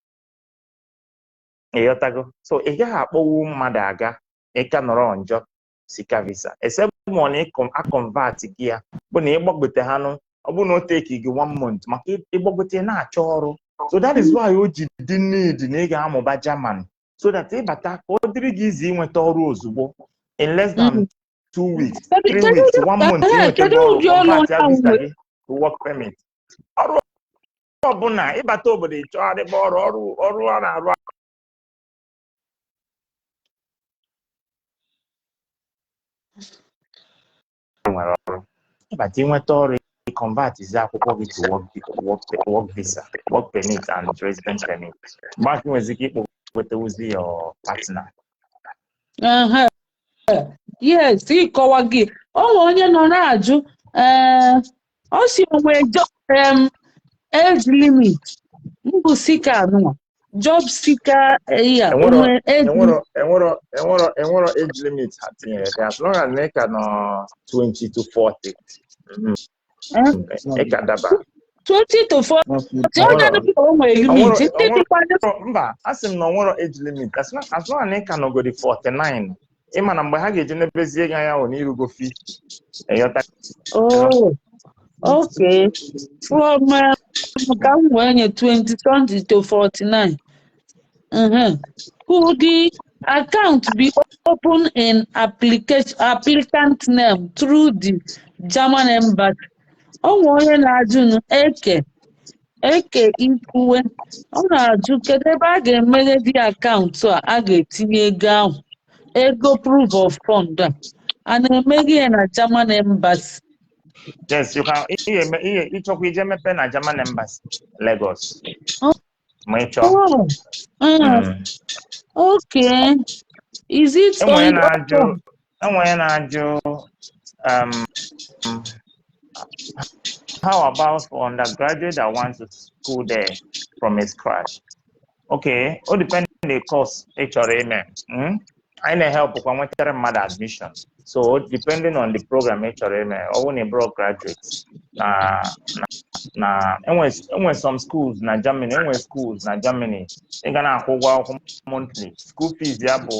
Ịghọtago? So ị gaghị akpọwu mmadụ aga ịka nọrọ on job seeker visa, except ma ọ na a convert gị ya bụ na ịgbagote ha nụ. Ọ bụrụ na o take gị one month maka ịgbagote na-achọ ọrụ. So that is why o ji dị need na ị ga-amụba German so that ịbata ka ọ dịrị gị izi inweta ọrụ ozugbo in less than 2 weeks, Kedu three kedu weeks, one month, kedu inwetago ọrụ, ụdị ọrụ convert ya onye ahụ visa nwere? gị to work permit. Ọrụ ọbụla, ịbata obodo, ịchọgharịba ọrụ, ọrụ a na-arụ nwere ọrụ. Ịbata, inweta ọrụ, convert akwụkwọ gị to work visa, work permit and resident permit. Mgbe ahụ nwezi ike ịkpọkwetewuzi your partner. Yes, ịkọwa gị, o nwere onye nọ na-ajụ, ee, ọ si onwe age limit mbụ seeker nụwa, job seeker ya Enwero onwe age enwero age limit ha tinyere dị, as long as na ị ka nọ 20 to 40. Ị ka daba. 20 to 40, onye Onwero dịka o nwere limit onwero ndị onwero dịkwa. Mba, a sị m na onwero age limit as long as na ị ka nọgodi 49. Ịma na mgbe ha ga-eji nebezie gị anya wụ n'irugo 50, ịghọta? Oh, okay. From ka m wee nye 20 something to 49. Could the account be open in application applicant name through the German embassy? O nwere onye na-ajụ nụ, eke eke ikwuwe, ọ na-ajụ kedu ebe a ga-emeghe dị akaụntụ a a ga-etinye ego ahụ, ego proof of fund a, a na-emeghe ya na German embassy? Yes, you can. Ihe ịchọkwa ije mepe na German Embassy Lagos ma ị chọọ. Oh, okay. Is it Enwere only na-ajụ enwere na-ajụ how about for undergraduate that wants to school there from a scratch? Okay, o depend on the course ị chọrọ ime. Anyị na-help kwa nwetara mmadụ admission. So depending on the program ị chọrọ ime, ọ bụrụ na ị bụrụ graduate na enwe some schools na Germany, enwe schools na Germany ị ga na-akwụ ụgwọ akwụkwọ monthly. School fees ya bụ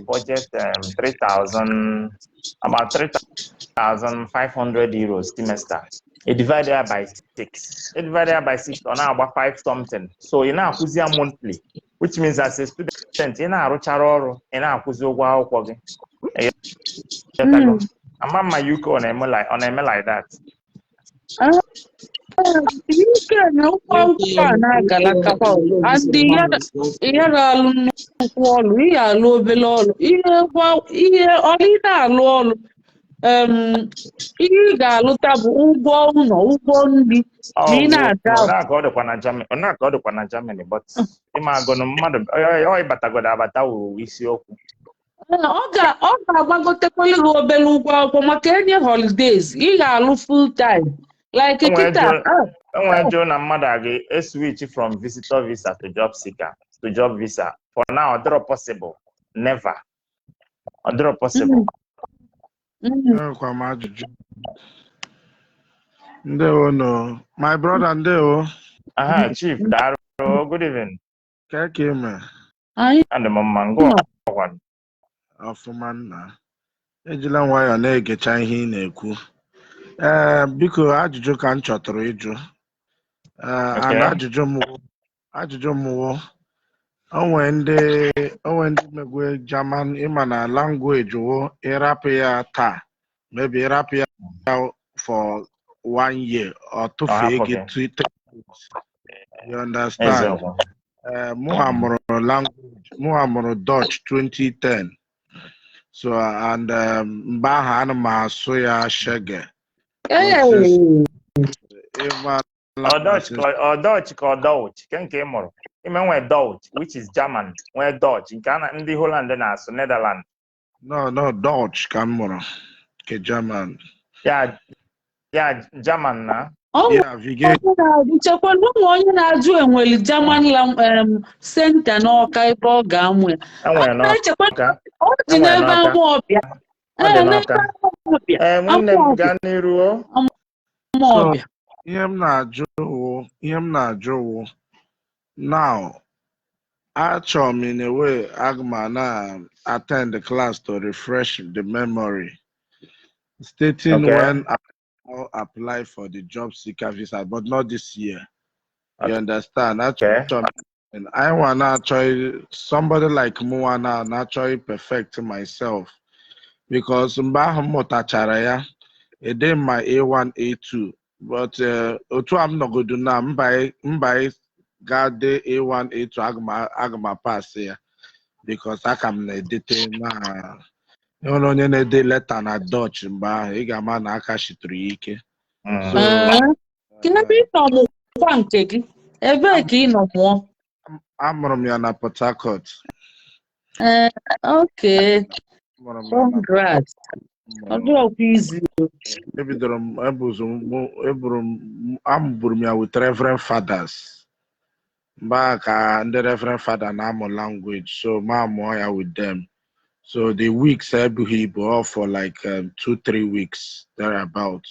budget 3000, about €3,500 semester. You divide ya by six. You divide ya by six, ọ na-agba five something. So ị na-akwụzi ya monthly, which means as a student, ị na-arụchara ọrụ, ị na-akwụzi ụgwọ akwụkwọ gị. Ịghọtago? Ama mma UK ọ na-eme like that. UK na ụgwọ akwụkwọ a na-agalakakwa o. And ihe alụ nnukwu ọlụ, ihe alụ obere ọlụ, ihe ọlụ ị na-alụ ọlụ, ihe ị ga-alụta bụ ụgwọ ụlọ, ụgwọ nri Ọ ma ị bụ na-aga. ọ na ka ọ dịkwa na Germany, ọ na ka ọ dịkwa na Germany, but ịma agụnụ mmadụ ọ ịbatagodo abata wụ isiokwu. Ee, ọ ga-agbagotekwala gị obere ụgwọ akwụkwọ maka enye holidays, ị ga-alụ full time like Enwere kịta. Enwere jụ na mmadụ a ga-eswitch from visitor visa to job seeker to job visa. For now, ọ dịrọ possible. Never. Ọ dịrọ possible. Enwekwa m ajụjụ. Ndewo no. My brother, ndewo. Aha, Chief, daalụ. Good evening. Ka ka ime? Anyị Adị m mma, ngwa nọ. ọkwa. Ọfụma nna. Ejila nwayọọ na-egecha ihe ị na-ekwu. Ee, biko, ajụjụ ka m chọtụrụ ịjụ. Ee, and ajụjụ m wụ, o nwee ndị megwe German, ịma na language wụ ịrapụ ya taa, maybe ịrapụ ya for one year, ọ tụfee hapụ gị gị. 2, 3 years. You understand? Eziokwu. Ee, mụnwa mụrụ language, mụnwa mụrụ Dutch 2010. So and mgbe ahụ ana m asụ ya shege. Ee. Ịmala. Ọ Dutch ka ọ Dutch ka ọ Deutsch nke ị mụrụ. Ime nwee Deutsch, which is German, nwee Dutch nke a ndị Holland na-asụ, Netherlands. No, Dutch ka m mụrụ nke German. Ya German na. Ọ Ya vige. Onye na-ajụ, chekwa na ụmụ onye na-ajụ enwere German center n'Ọka ebe ọ ga-amụ ya. Enwere Na-echekwa n'Ọka. ọ dị Enwere n'ebe n'Ọka. Amawbịa. Ọ dị Ee, n'ebe n'Ọka. Amawbịa. Ee, nwanne m, Amawbịa. gaa n'iru o. Amawbịa. Ihe m na-ajụ wụ, now achọrọ m in a way aga m na attend the class to refresh the memory, stating when now apply for the job seeker visa, but not this year. You understand? Okay. Achọrọ m, I wanna actually, somebody like mụ wanna naturally perfect myself because mgbe ahụ m mụtachara ya, ede m ma A1, A2, but otu a m nọgodu na mba mba ga dee A1, A2, aga m pass ya because aka m na-edete na enwere onye na-ede leta na Dutch mgbe ahụ, ị ga-ama na aka shitụrụ ya ike. So Ee, kedu ebe ị nọ mụkwa nke gị? Ebee ka ị nọ mụọ? Amụrụ m ya na Port Harcourt. Ee, okay. Amụrụ m ya na Congrats. Ọ amụrụ m dịrọkwa izi. Ebidoro m ebuzo m eburu m amụburu m ya with Reverend Fathers mgbe ahụ ka ndị Reverend Father na-amụ language, so ma mụọ ya with them. So the weeks ebughị ibu, all for like 2-3 weeks thereabout.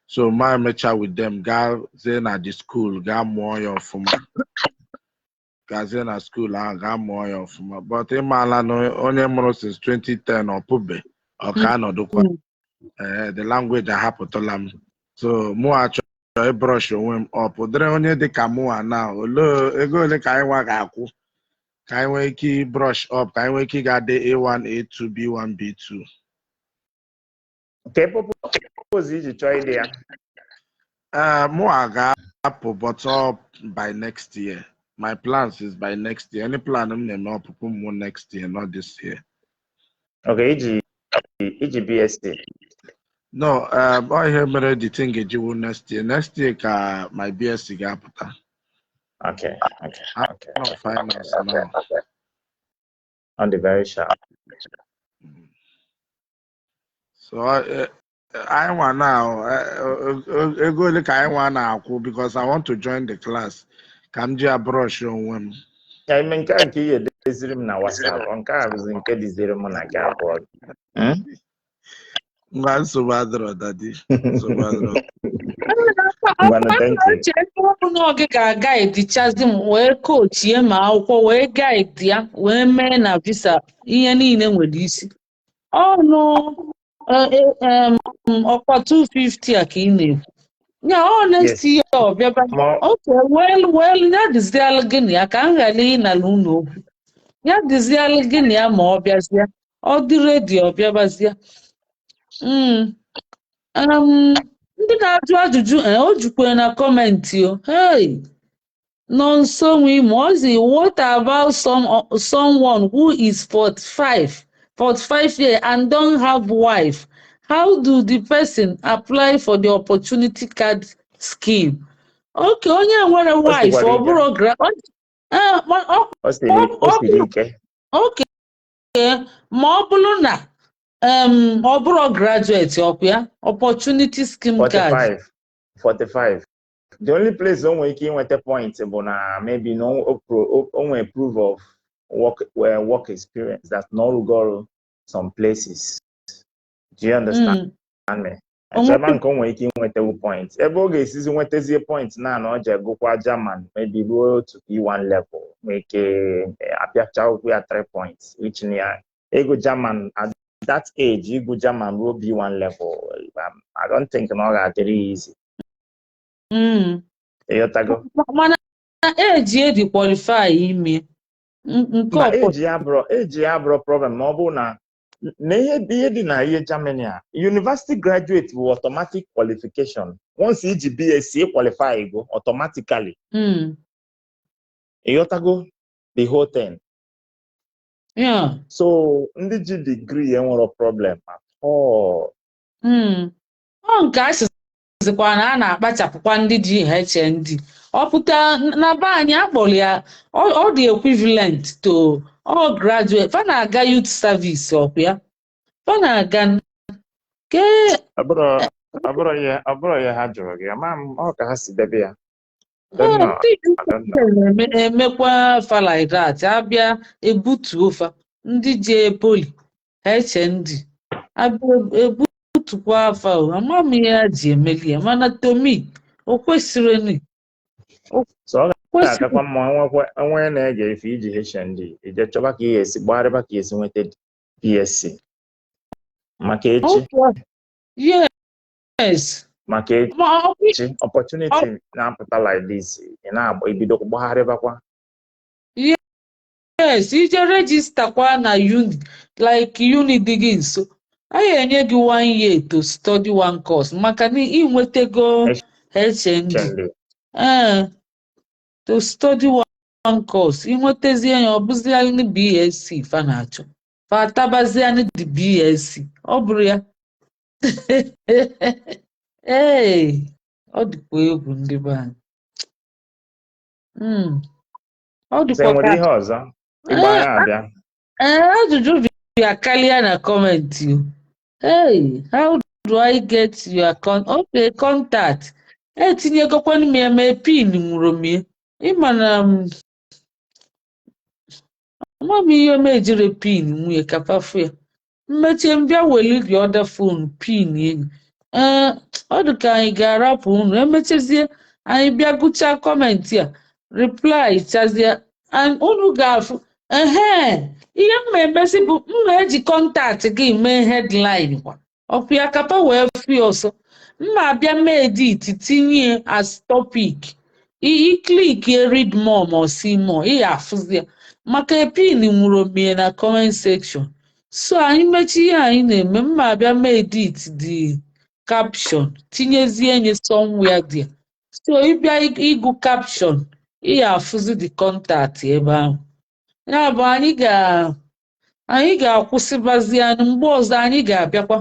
So ma emecha with them, gazie na the school gaa mụọ ya ọfụma, gazie na school ahụ gaa mụọ ya ọfụma. But ịmaala na onye mụrụ since 2010 ọ pụbe, ọ ka anọdụkwa. Ee, the language ahapụtụla m, so mụ achọ ịbrush onwe m up. Ụdịrị onye dị ka mụa na olee ego ole ka anyị nwa ga-akwụ ka anyị nwee ike brush up, ka anyị nwee ike ịga dị A1, A2, B1, B2? Nke purpose iji chọọ ịdị ya? Ee, mụa ga-apụ, but up by next year. My plans is by next year. Any plan m na-eme ọpụpụ mụ next year, not this year. Okay, iji BSc? No, ọ ihe mere the thing ga-eji wụ next year. Next year ka my BSc ga-apụta. I'm on finance now. On the very sharp. So anyị nwa now, ego ole ka anyị nwa na-akwụ? Because I want to join the class ka m ji abrush onwe m. Ya ime nke a nke ihe edeziri m na WhatsApp, nke a bụzi nke dịziri mụ na gị abụọ. Ngwa, nsogbu adịrọ, daddy, nsogbu adịrọ. Ngwanụ, thank you. Uche, ebe ọ bụ na ọ gị ga-aga edichazi m wee coachie ma akwụkwọ wee guide ya wee mee na visa, ihe niile nwere isi ọnụ ọkwa 250 a ka ị na-ekwu ya ọ next year ọ bịaba. Ma Okay, well, ya dịzialụ gị na ya ka m ghara ịnara unu okwu. Ya dịzialụ gị na ya ma ọ bịazie, ọ dị ready, ọ bịabazie. Ndị na-ajụ ajụjụ, o jukwere na comment o. Hey, Nonso Nwimozi, what about someone who is 45 years and don't have wife? How do the person apply for the opportunity card scheme? Okay, onye nwere O wife, sikwara ọ ike. bụrụ O siri ike. Okay, ma ọ bụrụ na ọ bụrụ graduate, ọkwa ya opportunity scheme card. 45, 45. The only place o nwere ike inweta point bụ na maybe na o nwere proof of work experience that na ọrụgo ọrụ some places. Do you understand me? O Ebe nke o nwere ike inwetawu point, ebe ọ ga-esizi nwetazie point na ọ ji gụkwa German, maybe ruo to B1 level, nwee ike apịacha okwu ya 3 points, which na ya ego German at that age, ịgụ German ruo B1 level, I don't think na ọ ga-adịrị easy. Ịghọtago? Mana eji edi qualify ime nke Mba, eji ya bụrụ problem ma ọ bụrụ na ihe dị na ihe Germany a, university graduate bụ automatic qualification. Once iji BSc qualify go automatically. Ịghọtago the whole thing? Yeah. So ndị ji degree enwero problem at all. Ọ nke a sịzikwa na a na-akpachapụkwa ndị ji HND. Ọ pụta na be anyị akpọrọ ya ọ dị equivalent to all graduate. Fa na-aga youth service, ọkwa ya fa na-aga ke. Ọ bụrụ ihe ha jụrụ gị, ama m ọ ka ha si debe ya. Don't know. Ndị I don't know. na-emekwa fa like that, abịa ebutuo fa ndị je poly HND, abịa ebutukwa afa o. Ama m ihe ha ji emeli ya, mana to me o kwesịrị So ọ kwesịrị. ga-akakwa mma enwekwa onwe na-ege ife iji HND ije chọba ka ihe esi gbagharịba ka esi nweta BSc maka echi. Okay. Yes. Maka Ma ọ bụ echi opportunity na-apụta like this, ị na-agba ibido gbagharịbakwa. Yes, ije register kwa na uni, like uni dị gị nso, a ga-enye gị one year to study one course maka na ị nwetego HND. HND. Ee, to study one course, ị nwetazie ya, ọ bụzialụ BSc fa na-achọ, fa atabazianụ the BSc, ọ bụrụ ya. Ee, ọ dịkwa egwu, ndị be anyị. Ọ So dịkwa enwere ka ihe ọzọ ịgba ee ya abịa? Ee, ajụjụ bịa karịa na comment o. Hey, how do I get your con okay, contact? Etinyegokwanụ m ya, mee pin nwụrụ m ya. Ịma na m ama m ihe m ejire pin nwunye ka pafu ya. Mmechie m bịa weli the other phone pin enyi. Ee, ọ dị ka anyị ga-arapụ unu, emechezie anyị bịa gụchaa comment a, reply chazie and unu ga-afụ. Ehe, ihe m ma-emezi bụ m ma-eji contact gị mee headline kwa ọkwa ya kapa wee fụ ya ọsọ. M ma-abịa mee edit, tinye as topic. I click read more ma ọ see more, ị ya afụzi ya maka pin nwụrụ omie na comment section. So anyị mechie ihe anyị na-eme, m ma-abịa mee edit the caption, tinyezie nye somewhere there. So ịbịa ịgụ caption, ị ya afụzi the contact ebe ahụ. Ya bụ anyị ga-akwụsịbazi anụ. Mgbe ọzọ anyị ga-abịakwa,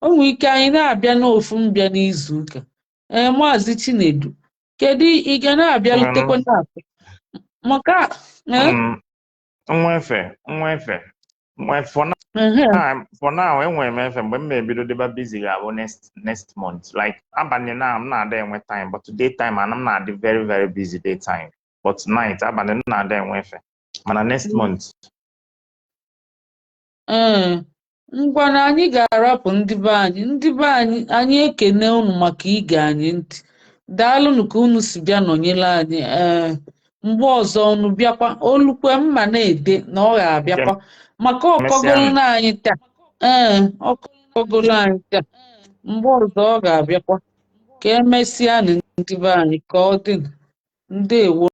o nwere ike anyị na-abịa n'ofu mbịa n'izu ụka. Ee, Maazị Chinedu, kedu ị ga na-abịalutekwa na maka ee? Nwa efe, nwa efe, nwa for now. For now enwere m efe. Mgbe m na-ebido dịba busy ga-abụ next next month, like abalị na m na-ada enwe time, but day time ana m na-adị very very busy day time, but night, abalị m na-ada enwe efe, mana next month. Ee, ngwa na anyị ga-arapụ ndị be anyị. Ndị be anyị, anyị ekene unu maka ige anyị ntị. Daalụnụ ka unu si bịa nọnyere anyị. Ee, mgbe ọzọ unu bịakwa olukwe mma na-ede na ọ ga-abịakwa maka ọkọgolu Mesịanụ. Na anyị taa, ee, ọkọgolu anyị taa. Mgbe ọzọ ọ ga-abịakwa. Ka emesịanụ, ndị be anyị, ka ọ dị. Ndewo.